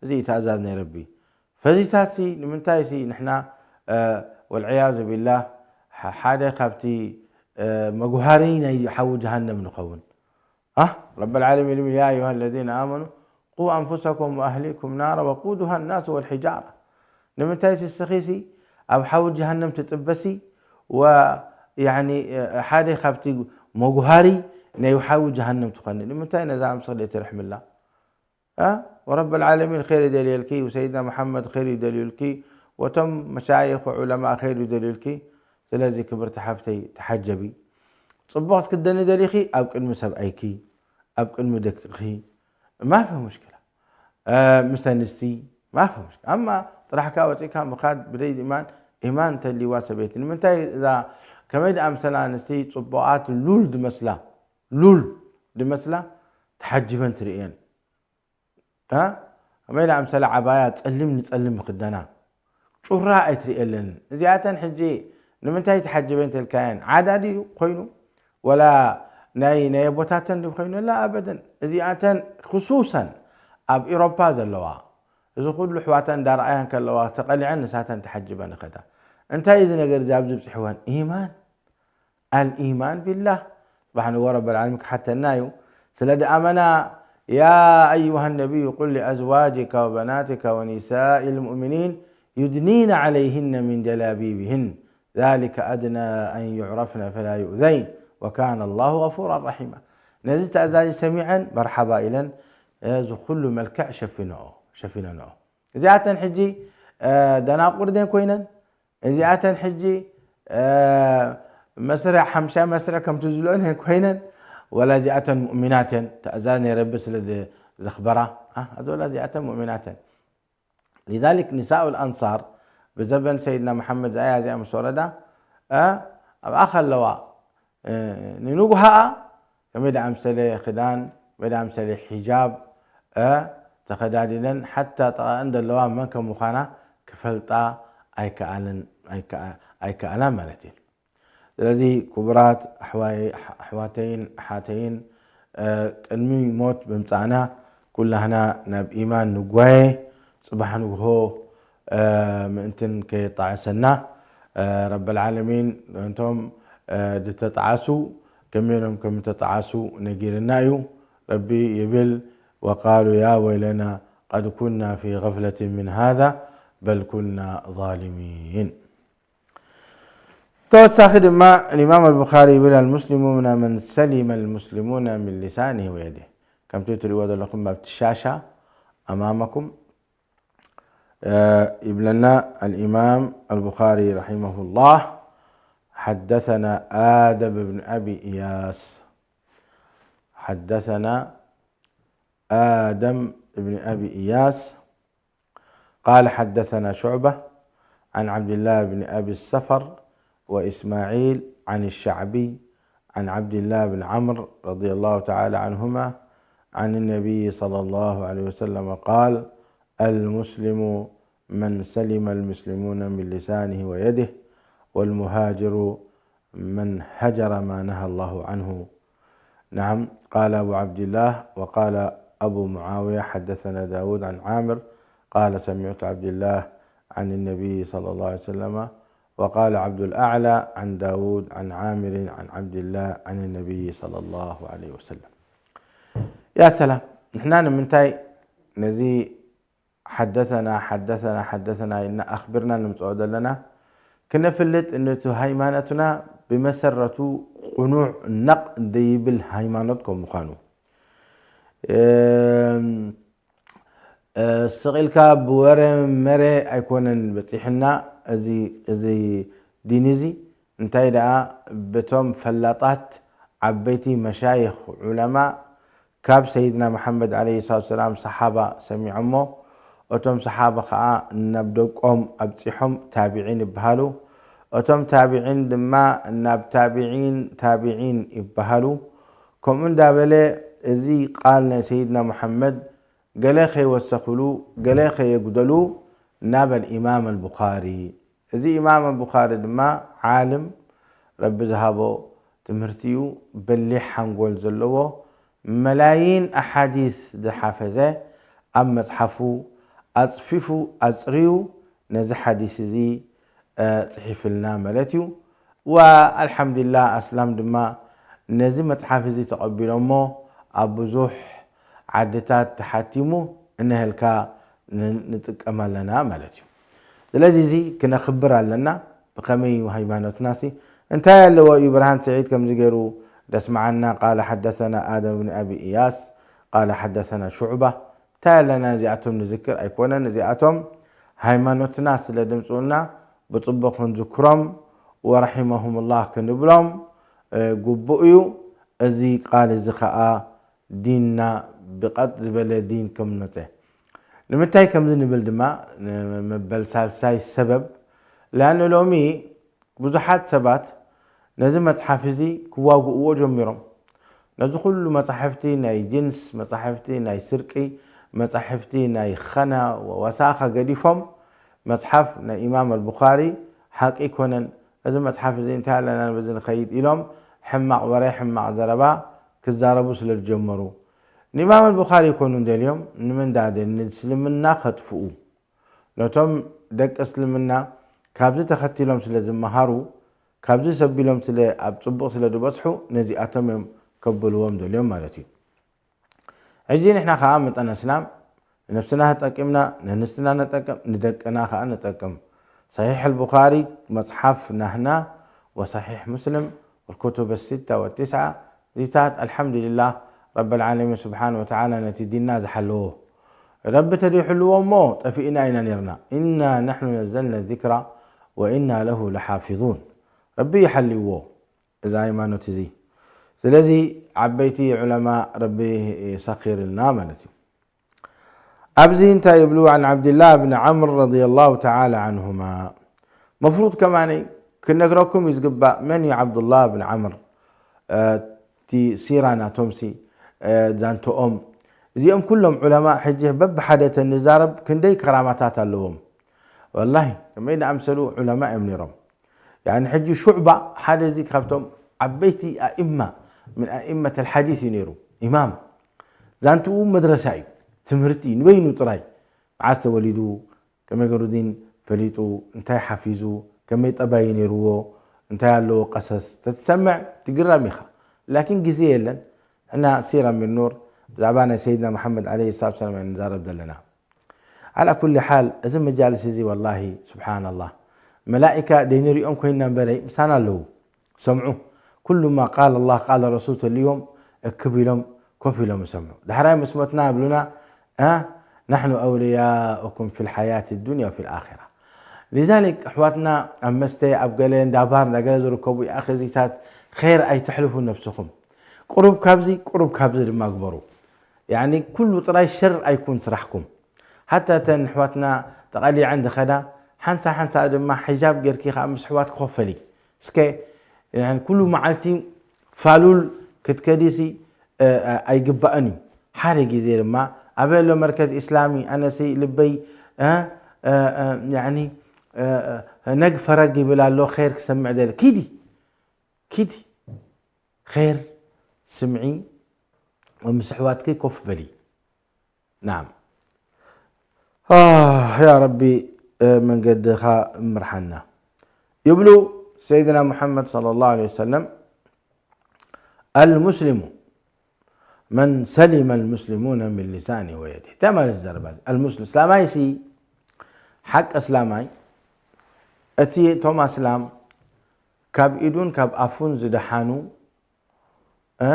እዚ እዩ ትእዛዝ ናይ ረቢ። ፈዚታትሲ ንምንታይሲ ንሕና፣ እ፣ ወልዕያዙ ቢላህ፣ ሓ-፣ ሓደ ካብቲ፣ እ፣ መጉሃሪ ናይ ሓዊ ጀሃነም ንኸውን? ها؟ رب العالمين يقول: يا أيها الذين آمنوا قوا أنفسكم وأهليكم نارا وقودها الناس والحجارة. ንምንታይ ስስኺሲ ኣብ ሓዊ ጀሃነም ትጥበሲ ወ-፣ ያኒ፣ ሓደ ካብቲ መጉሃሪ ናይ ሓዊ ጀሃነም ትኾኒ? ንምንታይ ነዛ ነብስኺ ዘይትርሕምላ? እ? ወረበል ዓለሚን ኸይር ይደልየልኪ፣ ወሰይድና መሓመድ ኸይር ይደልዩልኪ፣ ወቶም መሻይኽ ወዑለማ ኸይር ይደልዩልኪ። ስለዚ ክብርቲ ሓፍተይ ተሓጀቢ። ጽቡቕ ክትክደኒ ደሊኺ ኣብ ቅድሚ ሰብኣይኪ፣ ኣብ ቅድሚ ደቅኺ፣ ማፊ ሙሽኪላ። እ፣ ምስ ኣንስቲ ማፊ ሙሽኪላ። ኣማ ጥራሕካ ወጺእካ ምኻድ ብደይ ኢማን፣ ኢማን እንተልይዋ ሰበይቲ። ንምንታይ እዛ ከመይ ደኣ ምሰላ ኣንስቲ ጽቡቓት ሉል ድመስላ፣ ሉል ድመስላ ተሓጅበን ትርእየን? እ? ከመይ ደኣ ምሰላ ዓባያ ጸሊም ንጸሊም ምኽደና። ጩራ ኣይትርእየለን። እዚኣተን ሕጂ ንምንታይ ተሓጅበን ተልካየን? ዓዳ ድዩ ኮይኑ? ወላ ናይ፣ ናይ ኣቦታተን ድዩ ኮይኑ? ላ ኣበደን። እዚኣተን ክሱሰን ኣብ ኤውሮፓ ዘለዋ፣ እዚ ኩሉ ኣሕዋተን እንዳረኣያን ከለዋ ተቐሊዐን ንሳተን ተሓጅበን ይኸዳ። እንታይ እዩ እዚ ነገር እዚ ኣብዚ ብጽሕወን? ኢማን። ኣልኢማን ቢላህ። ጽባሕ ንግሆ ረበል ዓለሚን ክሓተና እዩ። ስለ ዝኣመና፣ يا أيها النبي قل لأزواجك وبناتك ونساء المؤمنين يدنين عليهن من جلابيبهن ذلك أدنى أن يعرفن فلا يؤذين وكان الله غفورا رحيما. ነዚ ተእዛዚ ሰሚዐን መርሓባ ኢለን፣ እዚ ኩሉ መልክዕ ሸፊነኦ፣ ሸፊነንኦ። እዚኣተን ሕጂ፣ እ፣ ደናቁር ደን ኮይነን፣ እዚኣተን ሕጂ፣ እ፣ መስርዕ፣ ሓምሻይ መስርዕ ከምቲ ዝብልኦ ደን ኮይነን፣ ወላ እዚኣተን ሙእሚናት እየን፣ ትእዛዝ ናይ ረቢ ስለ ዝ-፣ ዘኽበራ፣ እ፣ ኣዚ ወላ እዚኣተን ሙእሚናት እየን። ሊዛሊክ ኒሳኡል ኣንሳር ብዘበን ሰይድና መሓመድ እዚኣ እዚኣ ምስ ወረዳ፣ እ፣ ኣብኣ ከለዋ፣ እ፣ ንንጉሃኣ ከመይ ደኣ ምሰለ ክዳን፣ ከመይ ደኣ ምሰለ ሒጃብ፣ እ፣ ተኸዳዲነን፣ ሓታ ጥቓኣን ዘለዋ መን ከም ምዃና ክፈልጣ ኣይከኣለን፣ ኣይከኣ-፣ ኣይከኣላን ማለት እዩ። ስለዚ ክቡራት ኣሕዋይ-፣ ኣሕዋተይን ኣሓተይን፣ እ፣ ቅድሚ ሞት ምምጻእና ኩላህና ናብ ኢማን ንጓየ። ጽባሕ ንግሆ፣ እ፣ ምእንትን ከየጣዕሰና፣ እ፣ ረበል ዓለሚን ነቶም፣ እ፣ ዝተጣዓሱ ከመይኖም ከም ዝተጣዓሱ ነጊርና እዩ። ረቢ ይብል፣ وقالوا يا ويلنا قد كنا في غفلة من هذا بل كنا ظالمين። ተወሳኺ ድማ الإمام البخاري ይብል، المسلمون من سلم المسلمون من لسانه ويده. ከምቲ ትሪእዎ ዘለኹም ኣብቲ ሻሻ أمامكم ይብለና الإمام البخاري رحمه الله، حدثنا آدم بن أبي إياس، حدثنا آدم بن أبي إياس قال حدثنا شعبة عن عبد الله بن أبي السفر وإسماعيل عن الشعبي عن عبد الله بن عمرو رضي الله تعالى عنهما عن النبي صلى الله عليه وسلم قال: المسلم من سلم المسلمون من لسانه ويده، والمهاجر من هجر ما نهى الله عنه. نعم، قال أبو عبد الله، وقال أبو معاوية: حدثنا داود عن عامر، قال: سمعت عبد الله عن النبي صلى الله عليه وسلم، وقال عبد الأعلى عن داود عن عامر عن عبد الله عن النبي صلى الله عليه وسلم. يا سلام، نحن ንምንታይ ነዚ حدثنا حدثنا حدثنا ኢልና ኣኽቢርና ንምፅኦ ዘለና ክነፍልጥ፣ ነቲ ሃይማኖትና ብመሰረቱ ቅኑዕ ነቕ ዘይብል ሃይማኖት ከም ምዃኑ። እም፣ እ፣ ስቕ ኢልካ ብወረ መረ ኣይኮነን በፂሕና እዚ፣ እዚ ዲን እዚ። እንታይ ደኣ በቶም ፈላጣት ዓበይቲ መሻይኽ ዑለማ ካብ ሰይድና መሓመድ ዓለይሂ ሰላቱ ወሰላም ሰሓባ ሰሚዖሞ። እቶም ሰሓባ ኸዓ ናብ ደቆም ኣብፂሖም ታቢዒን ይበሃሉ። እቶም ታቢዒን ድማ ናብ ታቢዒን ታቢዒን ይበሃሉ። ከምኡ እንዳበለ እዚ ቃል ናይ ሰይድና መሓመድ ገለ ከይወሰኽሉ፣ ገለ ከየጉደሉ ናብ الإمام البخاري። እዚ ኢማም البخاري ድማ ዓልም፣ ረቢ ዝሃቦ ትምህርቲ እዩ፣ በሊሕ ሓንጎል ዘለዎ፣ መላይን ኣሓዲስ ዝሓፈዘ፣ ኣብ መጽሓፉ ኣጽፊፉ ኣጽርዩ ነዚ ሓዲስ እዚ፣ እ፣ ጽሒፍልና ማለት እዩ። ወኣልሓምዱሊላህ ኣስላም ድማ ነዚ መጽሓፍ እዚ ተቐቢሎሞ ኣብ ብዙሕ ዓድታት ተሓቲሙ እነሀልካ ን-፣ ንጥቀም ኣለና ማለት እዩ። ስለዚ እዚ ክነኽብር ኣለና። ብኸመይ እዩ ሃይማኖትናሲ? እንታይ ኣለዎ እዩ ብርሃን ስዒድ ከምዚ ገይሩ ደስምዓና? ቃለ ሓደሰና ኣደም ብን ኣቢ እያስ፣ ቃለ ሓደሰና ሹዕባ። እንታይ ኣለና እዚኣቶም ንዝክር? ኣይኮነን። እዚኣቶም ሃይማኖትና ስለ ድምፅኡና ብፅቡቕ ክንዝክሮም ወረሒመሁምላህ ክንብሎም፣ እ፣ ግቡእ እዩ። እዚ ቃል እዚ ኸዓ ዲንና ብቐጥ ዝበለ ዲን ከም መፀ። ንምንታይ ከምዚ ንብል ድማ ንመበል ሳልሳይ ሰበብ፣ ለኣነ ሎሚ ብዙሓት ሰባት ነዚ መጽሓፍ እዚ ክዋግእዎ ጀሚሮም። ነዚ ኩሉ መጻሕፍቲ ናይ ጅንስ፣ መጻሕፍቲ ናይ ስርቂ፣ መጻሕፍቲ ናይ ኸና ወሳኸ ገዲፎም፣ መጽሓፍ ናይ ኢማም ኣልቡኻሪ ሓቂ ኣይኮነን፣ እዚ መጽሓፍ እዚ እንታይ ኣለና በዚ ንኸይድ ኢሎም ሕማቕ ወረ፣ ሕማቕ ዘረባ ክዛረቡ ስለ ዝጀመሩ፣ ንኢማም ኣልቡኻሪ ኣይኮኑን ደልዮም፣ ንመን ደኣ ደልዮም? ንእስልምና ከጥፍኡ። ነቶም ደቂ እስልምና ካብዚ ተኸቲሎም ስለ ዝመሃሩ፣ ካብዚ ሰቢሎም ስለ ኣብ ጽቡቕ ስለ ዝበጽሑ፣ ነዚኣቶም እዮም ከብልዎም ደልዮም ማለት እዩ። ሕጂ ንሕና ከኣ መጠን ኣስላም ንነብስና ተጠቂምና፣ ነንስትና ነጠቅም፣ ንደቅና ከኣ ነጠቅም። ሰሒሕ ኣልቡኻሪ መጽሓፍ ናህና ወሰሒሕ ሙስልም ወልኩቱብ ሲታ ወትስዓ እዚታት ኣልሓምዱሊላህ ረብል ዓለሚን ስብሓን ወተዓላ ነቲ ዲንና ዝሓለዎ። ረቢ ተደይሕልዎ እሞ ጠፊእና ኢና ነርና። ኢና ናሕኑ ነዘልና ዚክራ ወኢና ለሁ ለሓፊዙን። ረቢ ይሓልይዎ እዚ ሃይማኖት እዚ። ስለዚ ዓበይቲ ዑለማ ረቢ ይሰኺርልና ማለት እዩ። ኣብዚ እንታይ ይብሉ? عن عبد الله بن عمرو رضي الله تعالى عنهما. መፍሩድ ከማነይ ክነግረኩም እዩ ዝግባእ መን እዩ ዓብዱላህ ብን ዓምር። እ፣ እቲ ሲራ ናቶምሲ፣ እ፣ ዛንትኦም። እዚኦም ኩሎም ዑለማ ሕጂ በብሓደ ተንዛረብ ክንደይ ከራማታት ኣለዎም። ወላሂ ከመይ ዝኣምሰሉ ዑለማ እዮም ነይሮም። ያኒ ሕጂ ሹዕባ ሓደ እዚ ካብቶም ዓበይቲ ኣእማ ምን ኣእመት ኣልሓዲስ እዩ ነይሩ። ኢማም ዛንትኡ መድረሳ እዩ፣ ትምህርቲ ንበይኑ ጥራይ። መዓዝ ተወሊዱ፣ ከመይ ገይሩ ዲን ፈሊጡ፣ እንታይ ሓፊዙ፣ ከመይ ጠባይ ነይርዎ፣ እንታይ ኣለዎ ቀሰስ ተትሰምዕ ትግረም ኢኻ። ላኪን ግዜ የለን። ንሕና ሲራ ሚን ኑር ብዛዕባ ናይ ሰይድና መሓመድ ዓለይሂ ሰላቱ ወሰላም ኢና ንዛረብ ዘለና። ዓላ ኩሊ ሓል፣ እዚ መጃልስ እዚ ወላሂ ስብሓንላህ መላኢካ ደይንሪኦም ኮይንና እምበረይ ምሳና ኣለዉ። ሰምዑ። ኩሉ ማ ቃል ኣላህ ቃል ረሱል ተልዮም እክብ ኢሎም ኮፍ ኢሎም ይሰምዑ። ዳሕራይ ምስ ሞትና ይብሉና፣ "እ፣ ናሕኑ ኣውልያኡኩም ፊል ሓያት ዱንያ ወፊል ኣኺራ." ሊዛሊክ ኣሕዋትና ኣብ መስተ ኣብ ገለ እንዳ ባር እንዳ ገለ ዝርከቡ ይኣኸዚታት ኸይር ኣይተሕልፉ ነብስኹም። ቁሩብ ካብዚ ቁሩብ ካብዚ ድማ ግበሩ። ያኒ ኩሉ ጥራይ ሸር ኣይኩን ስራሕኩም። ሓታ እተን ኣሕዋትና ተቐሊዐን ዝኸዳ ሓንሳ ሓንሳ ድማ ሒጃብ ጌርኪ ከኣ ምስ ኣሕዋት ክኸፈሊ። እስከ ያኒ ኩሉ መዓልቲ ፋሉል ክትከዲሲ፣ እ፣ እ፣ ኣይግባእን እዩ። ሓደ ግዜ ድማ ኣበይ ኣሎ መርከዝ ኢስላሚ? ኣነሲ ልበይ፣ እ፣ እ፣ እ፣ ያኒ፣ እ፣ እ፣ ነግ ፈረግ ይብል ኣሎ፣ ኸይር ክሰምዕ ደለ። ኪዲ፣ ኪዲ፣ ኸይር ስምዒ፣ ምስ ኣሕዋትኪ ኮፍ በሊ። ናም። ኣህ፣ ያ ረቢ፣ እ፣ መንገድኻ ምርሓና። ይብሉ ሰይድና ሙሓመድ ሰለላሁ ዐለይሂ ወሰለም፣ "ኣልሙስሊሙ መን ሰሊመ ኣልሙስሊሙነ ሚን ሊሳኒ ወየዲ." እንታይ ማለት ዘረባ እዚ? ኣልሙስሊም፣ እስላማይ ሲ፣ ሓቂ እስላማይ፣ እቲ እቶም ኣስላም ካብ ኢዱን ካብ ኣፉን ዝደሓኑ፣ እ፣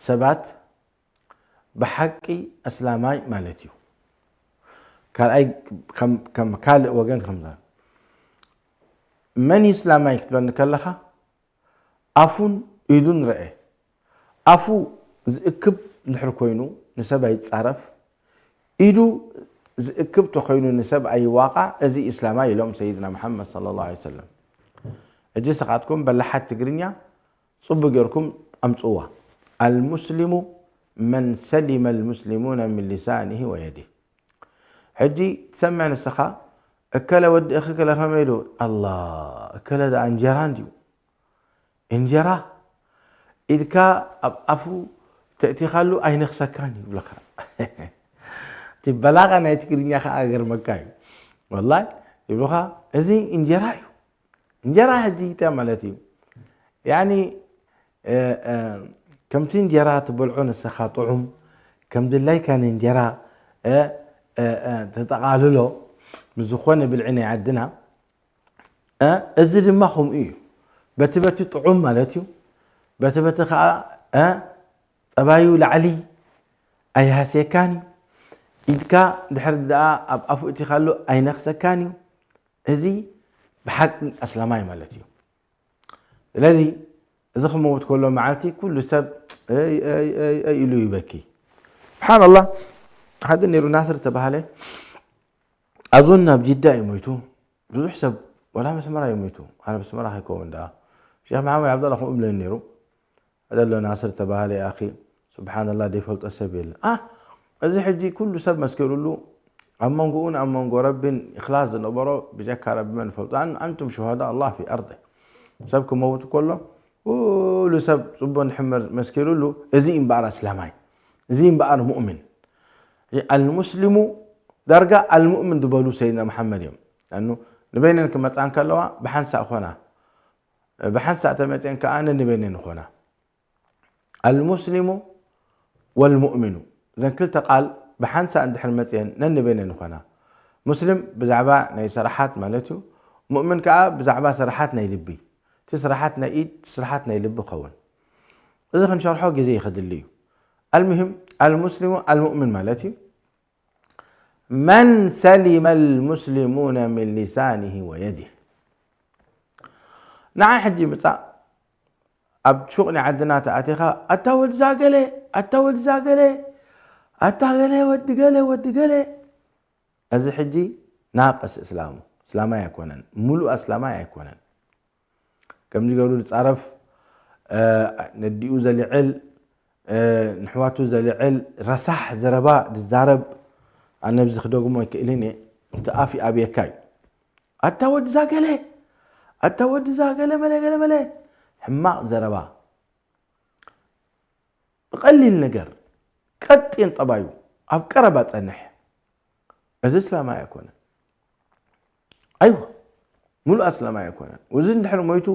ሰባት ብሓቂ ኣስላማይ ማለት እዩ። ካልኣይ ከም፣ ከም ካልእ ወገን ከምዛ መን እዩ እስላማይ ክትብለኒ ከለኻ ኣፉን ኢዱን ረአ። ኣፉ ዝእክብ እንድሕር ኮይኑ ንሰብ ኣይጻረፍ፣ ኢዱ ዝእክብ ተኾይኑ ንሰብ ኣይዋቓዕ፣ እዚ ኢስላማይ ኢሎም ሰይድና መሓመድ ሰለላሁ ዐለይሂ ወሰለም። ሕጂ ንስኻትኩም በላሓት ትግርኛ ጽቡቅ ጌርኩም ኣምጽዋ። ኣልሙስሊሙ መን ሰሊመ ኣልሙስሊሙነ ሚን ሊሳኒሂ ወየዲህ። ሕጂ ትሰምዕ ንስኻ፣ እከለ ወዲ እኽክለ ከመይ ኢሉ፣ ኣላ፣ እከለ ደኣ እንጀራ እንድዩ። እንጀራ ኢድካ ኣብ ኣፉ ተእቲኻሉ ኣይነኽሰካን እዩ ይብለኻ። እቲ በላቓ ናይ ትግርኛ ከኣ ገርመካ እዩ። ወላሂ ይብሉኻ፣ እዚ እንጀራ እዩ። እንጀራ ሕጂ እንታይ ማለት እዩ? ያኒ፣ እ፣ እ፣ ከምቲ እንጀራ ትበልዖ ንስኻ ጥዑም፣ ከም ድላይካ ንእንጀራ፣ እ፣ እ፣ እ፣ ተጠቓልሎ ምስ ዝኾነ ብልዒ ናይ ዓድና፣ እ፣ እዚ ድማ ከምኡ እዩ። በቲ በቲ ጥዑም ማለት እዩ። በቲ በቲ ከኣ፣ እ፣ ጠባዩ ላዕሊ ኣይሃስየካን እዩ። ኢድካ ድሕሪ ደኣ ኣብ ኣፉ እቲኻሉ ኣይነኽሰካን እዩ። እዚ ብሓቂ ኣስላማይ ማለት እዩ። ስለዚ እዚ ክመውት ከሎ መዓልቲ ኩሉ ሰብ እይ፣ እይ፣ እይ፣ እይ ኢሉ ይበኪ። ስብሓንላህ፣ ሓደ ነይሩ ናስር ተባሃለ፣ ኣዞን ናብ ጅዳ እዩ ሞይቱ። ብዙሕ ሰብ፣ ወላ ኣብ ኣስመራ እዩ ሞይቱ። ኣነ ኣብ ኣስመራ ከይከውን ደኣ። ሼኽ መሓመድ ዓብደላ ከምኡ ብለኒ ነይሩ። ደሎ ናስር ተባሃለ፣ ኣኺ፣ ስብሓንላህ፣ ዘይፈልጦ ሰብ የለን። ኣ፣ እዚ ሕጂ ኩሉ ሰብ መስኪሩሉ፣ ኣብ መንጎኡን ኣብ መንጎ ረቢን ኢኽላስ ዝነበሮ ብጀካ ረቢ መን ይፈልጦ? ኣን-፣ ኣንቱም ሹሃዳ ኣላህ ፊ ኣርዲ። ሰብ ክመውት ከሎ፣ ኩሉ ሰብ ጽቡቕ እንድሕር መስኪሩሉ፣ እዚ እምበኣር ኣስላማይ፣ እዚ እምበኣር ሙእሚን። ኣልሙስሊሙ ዳርጋ ኣልሙእሚን ዝበሉ ሰይድና መሓመድ እዮም። ኣኑ ንበይነን ክመጻ እንከለዋ ብሓንሳእ ኾና፣ ብሓንሳእ ተመጽየን ከኣ ነንበይነን ይኾና። ኣልሙስሊሙ ወልሙእሚኑ፣ እዘን ክልተ ቃል ብሓንሳእ እንድሕር መጽየን ነንበይነን ይኾና። ሙስሊም ብዛዕባ ናይ ስራሓት ማለት እዩ። ሙእሚን ከኣ ብዛዕባ ስራሓት ናይ ልቢ። እቲ ስራሓት ናይ ኢድ፣ እቲ ስራሓት ናይ ልቢ ክኸውን። እዚ ክንሸርሖ ግዜ ይኸድሊ እዩ። ኣልሙሂም፣ ኣልሙስሊሙ ኣልሙእሚን ማለት እዩ። መን ሰሊመ ኣልሙስሊሙነ ሚን ሊሳኒሂ ወየዲህ። ንዓይ ሕጂ ምጻእ፣ ኣብ ሹቕ ናይ ዓድና ተኣቲኻ፣ "ኣታ ወዲ ዛገለ፣ ኣታ ወዲ ዛገለ፣ ኣታ ገለ፣ ወዲ ገለ፣ ወዲ ገለ." እዚ ሕጂ ናቅስ እስላሙ፣ እስላማይ ኣይኮነን፣ ሙሉእ ኣስላማይ ኣይኮነን። ከምዚ ገይሩ ዝጻረፍ፣ እ፣ ነዲኡ ዘልዕል፣ እ፣ ንሕዋቱ ዘልዕል ረሳሕ ዘረባ ዝዛረብ፣ ኣነ ኣብዚ ክደግሞ ኣይክእልን እየ። እቲ ኣፍ ይኣብየካ እዩ። "ኣታ ወዲ ዛገለ፣ ኣታ ወዲ ዛገለ መለ ገለ መለ." ሕማቕ ዘረባ። ብቐሊል ነገር ቀጢን ጠባዩ ኣብ ቀረባ ጸንሕ። እዚ እስላማይ ኣይኮነን። ኣይዋ፣ ሙሉእ ኣስላማይ ኣይኮነን። እዚ እንድሕር ሞይቱ፣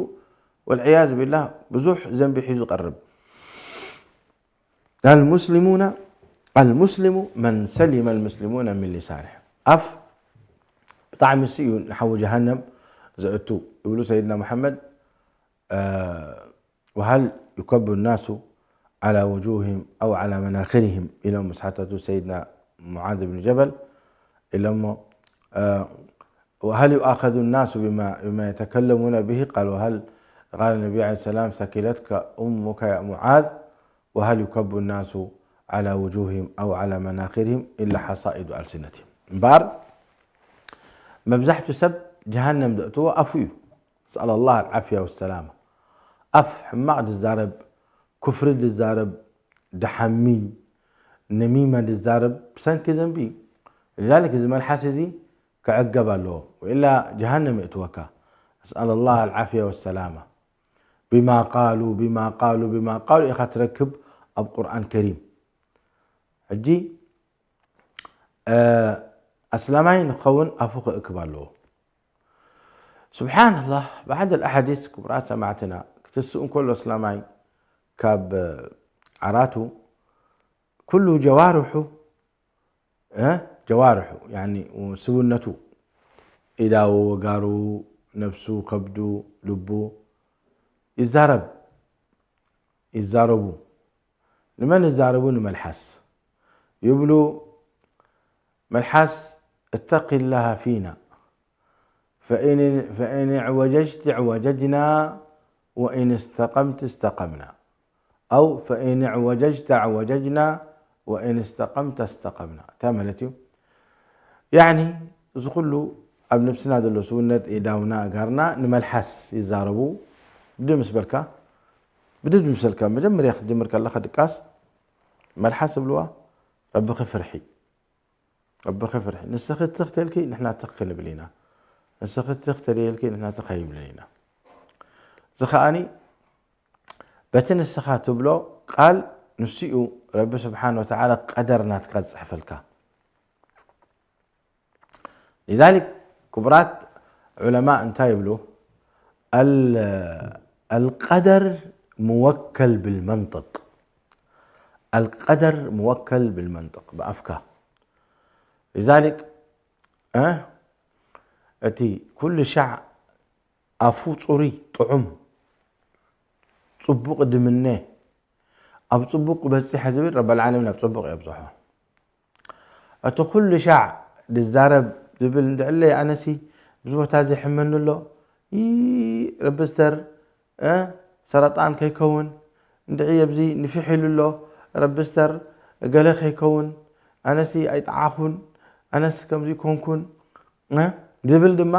ወልዕያዝ ቢላህ፣ ብዙሕ ዘንቢ ሒዙ ቀርብ። ኣልሙስሊሙና፣ ኣልሙስሊሙ መን ሰሊመ ኣልሙስሊሙነ ሚን ሊሳኒህ። ኣፍ ብጣዕሚ እሱ እዩ ንሓዊ ጀሃነም ዘእቱ ይብሉ ሰይድና መሓመድ። وهل يكب الناس على وجوههم أو على مناخرهم ኢሎም ምስ ሓተቱ ሰይድና ሙዓዝ ብን ጀበል ኢሎሞ وهل يؤاخذ الناس بما بما يتكلمون به قال وهل قال النبي عليه السلام ثكلتك أمك يا معاذ وهل يكب الناس على وجوههم أو على مناخرهم إلا حصائد ألسنتهم እምበኣር መብዛሕቱ ሰብ ጀሃነም ዘእትዎ ኣፉ እዩ። نسأل الله العافية والسلامة ኣፍ ሕማቕ ድዛረብ፣ ኩፍሪ ድዛረብ፣ ድሓሚ፣ ነሚማ ድዛረብ ብሰንኪ ዘንቢ እዩ። لذلك እዚ መልሓስ እዚ ክዕገብ ኣለዎ ወኢላ ጀሃነም የእትወካ። نسأل الله العافية والسلامة بما قالوا بما قالوا بما قالوا ኢኻ ትረክብ ኣብ ቁርኣን ከሪም። ሕጂ ኣስላማይ ንክኸውን ኣፉ ክእክብ ኣለዎ። سبحان الله بعض الأحاديث ክቡራት ሰማዕትና ክትስእ እንከሎ ኣስላማይ ካብ ዓራቱ ኩሉ ጀዋርሑ ጀዋርሑ ስብነቱ ኢዳዉ ወጋሩ ነብሱ ከብዱ ልቡ ይዛረብ ይዛረቡ ንመን ይዛረቡ ንመልሓስ ይብሉ መልሓስ اتق الله فينا فإن, فإن اعوججت اعوججنا وإن استقمت استقمنا أو فإن اعوججت اعوججنا وإن استقمت استقمنا እንታይ ማለት እዩ يعني እዚ ኩሉ ኣብ ነብስና ዘሎ ስውነት ኢዳውና እጋርና ንመልሓስ ይዛረቡ ብድድ ምስ በልካ ብድድ ምሰልካ መጀመርያ ክትጅምር ከለካ ድቃስ መልሓስ ዝብልዋ ረብኺ ፍርሒ ረብኺ ፍርሒ ንስኺ ትኽ ተልኪ ንሕና ትኽ ክንብል ኢና ንስኺ ትኽ ተልየልኪ ንሕና ትኽ ኣይብልን ኢና እዚ ከዓኒ በቲ ንስኻ ትብሎ ቃል ንሱ እዩ ረቢ ስብሓን ወተዓላ ቀደር ናትካ ዝፅሕፈልካ لذلك ክቡራት ዑለማ እንታይ ይብሉ القدر موكل بالمنطق القدر موكل بالمنطق ብኣፍካ لذلك እቲ ኩሉ ሻዕ ኣፉ ፅሩይ ጥዑም ፅቡቕ ድምነ ኣብ ፅቡቕ በፂሐ ዝብል ረበልዓለሚን ኣብ ፅቡቕ የብፅሖ እቲ ኩሉ ሻዕ ድዛረብ ዝብል እንድዕለይ ኣነሲ ብዚ ቦታ እዚ ሕመኒ ኣሎ ረቢ ስተር ሰረጣን ከይከውን እንድዒ ኣብዚ ንፊሕ ኢሉ ኣሎ ረቢ ስተር ገለ ከይከውን ኣነሲ ኣይጠዓኹን ኣነስ ከምዚ ኮንኩን ዝብል ድማ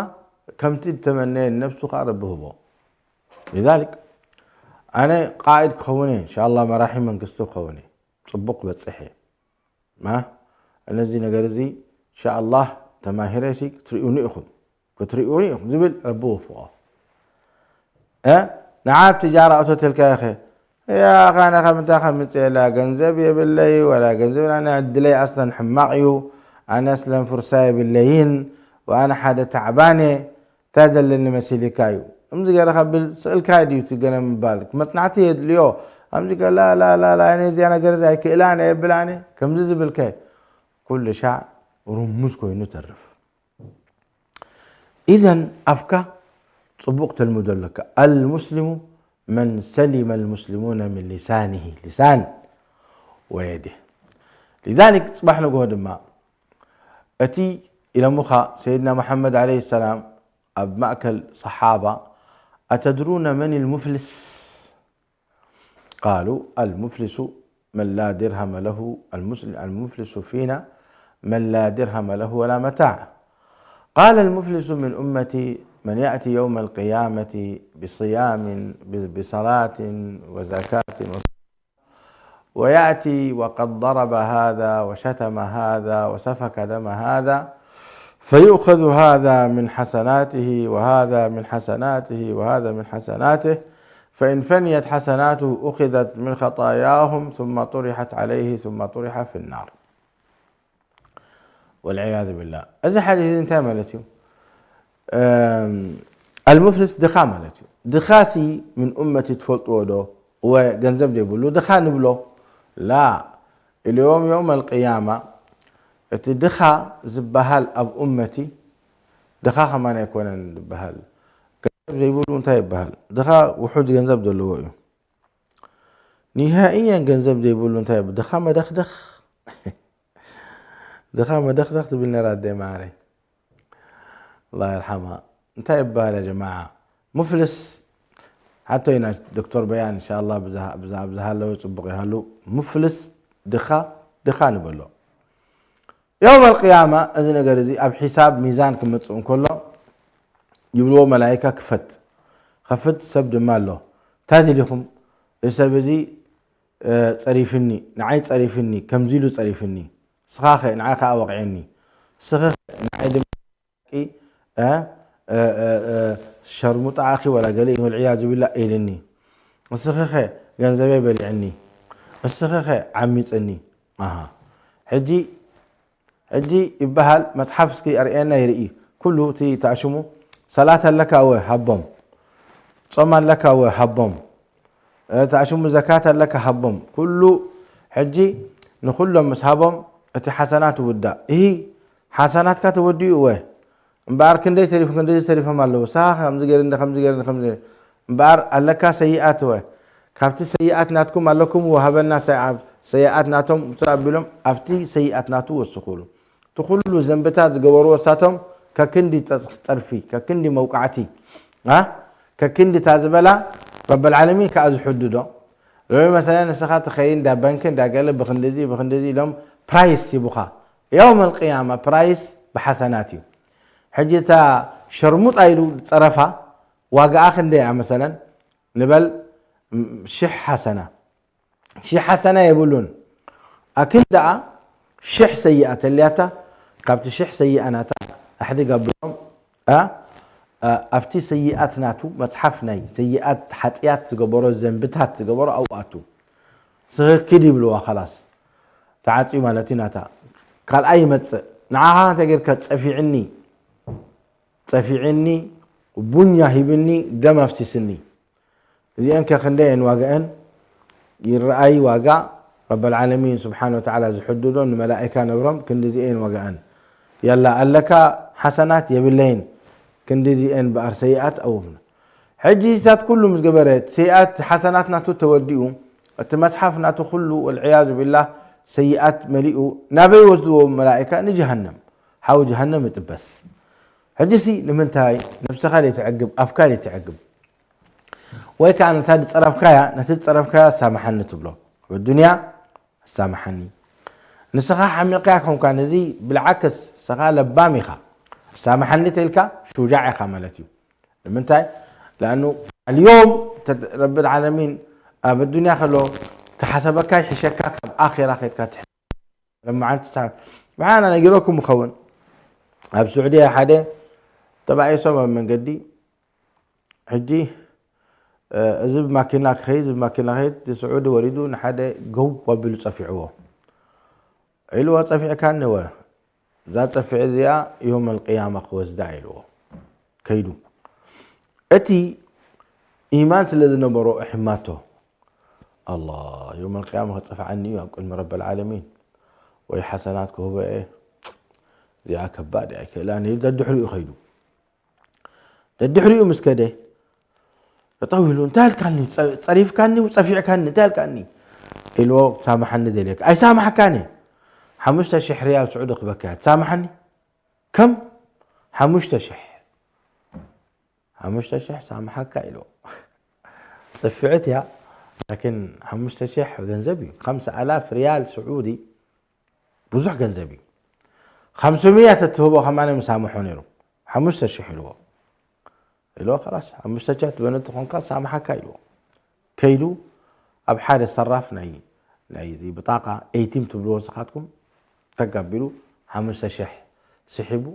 ከምቲ ዝተመነየ ነብሱ ከዓ ረቢ ህቦ لذلك ኣነ ቃኢድ ክኸውን እየ እንሻላ መራሒ መንግስቲ ክኸውን እየ ፅቡቅ ክበፅሕ እየ ማ እነዚ ነገር እዚ እንሻላ ተማሂረሲ ክትሪኡኒ ኢኹም ክትሪኡኒ ኢኹም ዝብል ረቢ ወፍቆ ንዓ ኣብ ትጃራ እቶ ተልካ ኢኸ ያኻ ኣነ ካብ ምንታይ ከምፅእ የላ ገንዘብ የብለይ ወላ ገንዘብ ኣነ ዕድለይ ኣስለን ሕማቕ እዩ ኣነ ኣስለን ፍርሳ የብለይን ወኣነ ሓደ ታዕባን እየ እንታይ ዘለኒ መሲልካ እዩ ከምዚ ገይረ ከብል ስእልካ ድዩ እቲ ገለ ምባል መፅናዕቲ የድልዮ ከምዚ ገላ ላላላ ኣነ እዚኣ ነገር እዚ ኣይክእላን የብላን ከምዚ ዝብልከ ኩሉ ሻዕ ርሙዝ ኮይኑ ተርፍ ኢዘን ኣፍካ ፅቡቕ ተልምዶ ኣለካ ኣልሙስሊሙ መን ሰሊመ ልሙስሊሙነ ምን ሊሳኒሂ ሊሳን ወየዲህ ሊዛሊክ ፅባሕ ንግሆ ድማ እቲ ኢሎምኻ ሰይድና መሓመድ ዓለይሂ ሰላም ኣብ ማእከል ሰሓባ ኣተድሩነ መን ልሙፍልስ ቃሉ ኣልሙፍልሱ መን ላ ድርሃመ ለሁ ኣልሙፍልሱ ፊና መን ላ ድርሃመ ለሁ ወላ መታዕ قال المفلس من أمتي من يأتي يوم القيامة بصيام بصلاة وزكاة ويأتي وقد ضرب هذا وشتم هذا وسفك دم هذا فيؤخذ هذا من حسناته وهذا من حسناته وهذا من حسناته فإن فنيت حسناته أخذت من خطاياهم ثم طرحت عليه ثم طرح في النار والعياذ بالله እዚ ሓዲስ እዚ እንታይ ማለት እዩ ኣልሙፍልስ ድኻ ማለት እዩ ድኻሲ ምን ኡመቲ ትፈልጥዎ ዶ እወ ገንዘብ ዘይብሉ ድኻ ንብሎ ላ ኢልዎም ዮም ኣልቅያማ እቲ ድኻ ዝበሃል ኣብ ኡመቲ ድኻ ከማን ኣይኮነን ዝበሃል ገንዘብ ዘይብሉ እንታይ ይበሃል? ድኻ ውሑድ ገንዘብ ዘለዎ እዩ። ንሃኢየን ገንዘብ ዘይብሉ እንታይ ይበሃል? ድኻ መደኽደኽ። ድኻ መደኽደኽ ትብል ነራ ኣደይ መዓረይ። ኣላ ይርሓማ። እንታይ ይበሃል ያ ጀማዓ? ሙፍልስ ሓቶ ኢና ዶክተር በያን፣ እንሻላ ብዝሃ- ብዝሃ- ብዝሃለወ ጽቡቕ ይሃሉ። ሙፍልስ ድኻ ድኻ ንበሎ። የውም ኣልቅያማ እዚ ነገር እዚ ኣብ ሒሳብ ሚዛን ክመጽእ እንከሎ ይብልዎ መላይካ ክፈት። ከፍት ሰብ ድማ ኣሎ። እንታይ ደሊኹም? እዚ ሰብ እዚ ጸሪፍኒ፣ ንዓይ ጸሪፍኒ፣ ከምዚ ኢሉ ጸሪፍኒ። ንስኻ ኸ ንዓይ ከኣ ወቒዕኒ። ንስኺ ኸ ንዓይ ድማ እ፣ እ፣ እ፣ እ፣ ሸርሙጣ ኣኺ ወላ ገለ እዩ፣ ወልዕያዙ ቢላ ኢልኒ። ንስኺ ኸ ገንዘበይ በሊዕኒ። ንስኺ ኸ ዓሚጽኒ። ኣሃ። ሕጂ፣ ሕጂ ይበሃል፣ መጽሓፍ እስኪ ኣርእየና ይርኢ። ኩሉ እቲ ተኣሽሙ፣ ሰላት ኣለካ እወ፣ ሃቦም። ጾም ኣለካ እወ፣ ሃቦም። እ፣ ተኣሽሙ፣ ዘካት ኣለካ፣ ሃቦም። ኩሉ፣ ሕጂ ንኹሎም ምስ ሃቦም፣ እቲ ሓሰናት ይውዳእ። እሂ፣ ሓሰናትካ ተወዲኡ እወ። እምበኣር ክንደይ ተሪፉ፣ ክንደይ ተሪፎም ኣለዉ። ንስኻ ከምዚ ገይርኒ፣ ከምዚ ገይርኒ፣ ከምዚ ገይርኒ። እምበኣር ኣለካ ሰይኣት እወ። ካብቲ ሰይኣት ናትኩም ኣለኩም እወ፣ ሃበና ሰ-፣ ኣብ ሰይኣት ናቶም ስለ ኣቢሎም ኣብቲ ሰይኣት ናቱ ወስኹሉ። እቲ ኩሉ ዘንብታት ዝገበርዎ እሳቶም ከክንዲ ጸ-፣ ጸርፊ፣ ከክንዲ መውቃዕቲ፣ ኣ? ከክንዲ እታ ዝበላ ረበል ዓለሚን ከኣ ዝሕድዶ። ሎሚ መሰለን ንስኻ ትኸይድ እንዳ ባንክ እንዳ ገለ ብኽንድዚ፣ ብኽንድዚ ኢሎም ፕራይስ ሂቡኻ። የውመል ቅያማ ፕራይስ ብሓሰናት እዩ። ሕጂ እታ ሸርሙጣ ኢሉ ዝጸረፋ ዋጋኣ ክንደይ እያ መሰለን? ንበል ም-፣ ሽሕ ሓሰና። ሽሕ ሓሰና የብሉን። ኣክን ደኣ ሽሕ ሰይኣ ተልያታ፣ ካብቲ ሽሕ ሰይኣ ናታ ኣሕድግ ኣቢሎም፣ ኣ፣ ኣ፣ ኣብቲ ሰይኣት ናቱ መጽሓፍ ናይ ሰይኣት ሓጥያት ዝገበሮ፣ ዘንብታት ዝገበሮ ኣብኡ ኣቱ። ስኽክድ ይብልዋ፣ ኸላስ ተዓጽዩ ማለት እዩ ናታ። ካልኣይ ይመጽእ። ንዓኻ እንታይ ጌርካ? ጸፊዕኒ፣ ጸፊዕኒ፣ ቡኛ ሂብኒ፣ ደም ኣፍሲስኒ። እዚአን ከ ክንደይ እየን ዋጋአን? ይረኣይ ዋጋ ረበል ዓለሚን ስብሓነ ወተዓላ ዝሕድዶ ንመላኢካ ነብሮም ክንድዚ እየን ዋጋአን። ያላ ኣለካ ሓሰናት የብለይን ክንድዚ እየን በኣር ሰይኣት ኣውምና። ሕጂ እዚታት ኩሉ ምስ ገበረ እቲ ሰይኣት ሓሰናት ናቱ ተወዲኡ እቲ መጽሓፍ ናቱ ኩሉ ወልዕያዙ ቢላህ ሰይኣት መሊኡ ናበይ ወስድዎ መላኢካ? ንጀሃነም። ሓዊ ጀሃነም ይጥበስ። ሕጂሲ ንምንታይ ነብስኻ ዘይትዕግብ ኣፍካ ዘይትዕግብ? ወይ ከኣ ነታ ዝጸረፍካያ፣ ነቲ ዝጸረፍካያ ሳምሓኒ ትብሎ። ኣብ ኣዱንያ ሳምሓኒ። ንስኻ ሓሚቕካ ኣይኮንካን፣ እዚ ብልዓክስ ንስኻ ለባም ኢኻ። ሳምሓኒ ተኢልካ ሹጃዕ ኢኻ ማለት እዩ። ንምንታይ? ለኣኑ ኣልዮም ተ-፣ ረቢ ልዓለሚን ኣብ ኣዱንያ ከሎ ተሓሰበካ ይሕሸካ፣ ካብ ኣኼራ ኸድካ ትሕ-፣ ለመዓንቲ ሳ-፣ ብሓና ነጊረኩም ይኸውን። ኣብ ስዑድያ ሓደ ተባኢሶም ኣብ መንገዲ ሕጂ፣ እ፣ እዚ ብማኪና ክኸይድ፣ እዚ ብማኪና ክኸይድ፣ እቲ ስዑዲ ወሪዱ ንሓደ ገው ኣቢሉ ጸፊዕዎ። ኢልዎ፣ "ጸፊዕካኒ እወ፣ እዛ ጸፊዕ እዚኣ ዮም ኣልቅያማ ክወስዳ" ኢልዎ። ከይዱ። እቲ ኢማን ስለ ዝነበሮ እሕማቶ፣ "ኣላ፣ ዮም ኣልቅያማ ክጸፍዓኒ እዩ ኣብ ቅድሚ ረበል ዓለሚን፣ ወይ ሓሰናት ክህቦ እየ፣ እዚኣ ከባድ እያ፣ ኣይክእላን" ኢሉ ደድሕሪኡ ከይዱ። ደድሕሪኡ ምስ ከደ፣ ጠጠው ኢሉ፣ "እንታይ ኣልካኒ? ጸ-፣ ጸሪፍካኒ፣ ጸፊዕካኒ፣ እንታይ ኣልካኒ?" ኢልዎ፣ "ትሳምሓኒ ደልየካ?" "ኣይሳምሓካን እየ። ሓሙሽተ ሽሕ ሪያል ስዑዲ ክበካ እያ። ትሳምሓኒ?" "ከም ሓሙሽተ ሽሕ?" "ሓሙሽተ ሽሕ ሳምሓካ?" ኢልዎ። ጽፍዕት እያ፣ ላኪን ሓሙሽተ ሽሕ ገንዘብ እዩ። ከምሳ ኣላፍ ሪያል ስዑዲ ብዙሕ ገንዘብ እዩ። "ኸምስምያ ተትህቦ ከማን ምሳምሖ ነይሩ። ሓሙሽተ ሽሕ" ኢልዎ። ኢልዎ፣ "ኸላስ፣ ሓሙሽተ ሽሕ ትበኒ ተኾንካ ሳምሓካ" ኢልዎ። ከይዱ ኣብ ሓደ ሰራፍ ናይ፣ ናይዚ ብጣቃ ኤቲም ትብልዎ ንስኻትኩም፣ ተጋቢሉ ሓሙሽተ ሽሕ ስሒቡ፣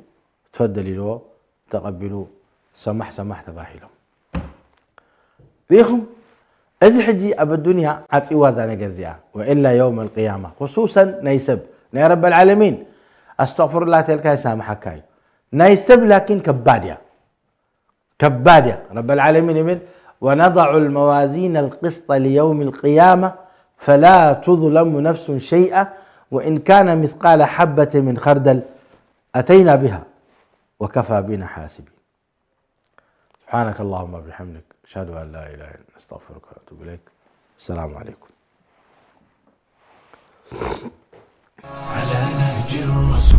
"ትፈደል" ኢልዎ፣ ተቐቢሉ፣ ሰማሕ ሰማሕ ተባሂሎም። ርኢኹም? እዚ ሕጂ ኣብ ኣዱንያ ዓጺዋ እዛ ነገር እዚኣ። ወኢላ የውም ኣልቅያማ፣ ኹሱሰን ናይ ሰብ፣ ናይ ረበል ዓለሚን፣ ኣስተግፍሩላህ ተልካ ይሳምሓካ እዩ። ናይ ሰብ ላኪን ከባድ እያ። ከባድ እያ። ረበል ዓለሚን ይብል፣ "ወነضع الموازين القسط ليوم القيامة فلا تظلم نفس شيئا وإن كان مثقال حبة من خردل أتينا بها وكفى بنا حاسبين." سبحانك اللهم وبحمدك، أشهد أن لا إله إلا أنت، أستغفرك وأتوب إليك. السلام عليكم. على نهج الرسول.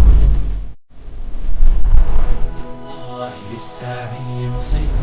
الله بالساعي يصيب.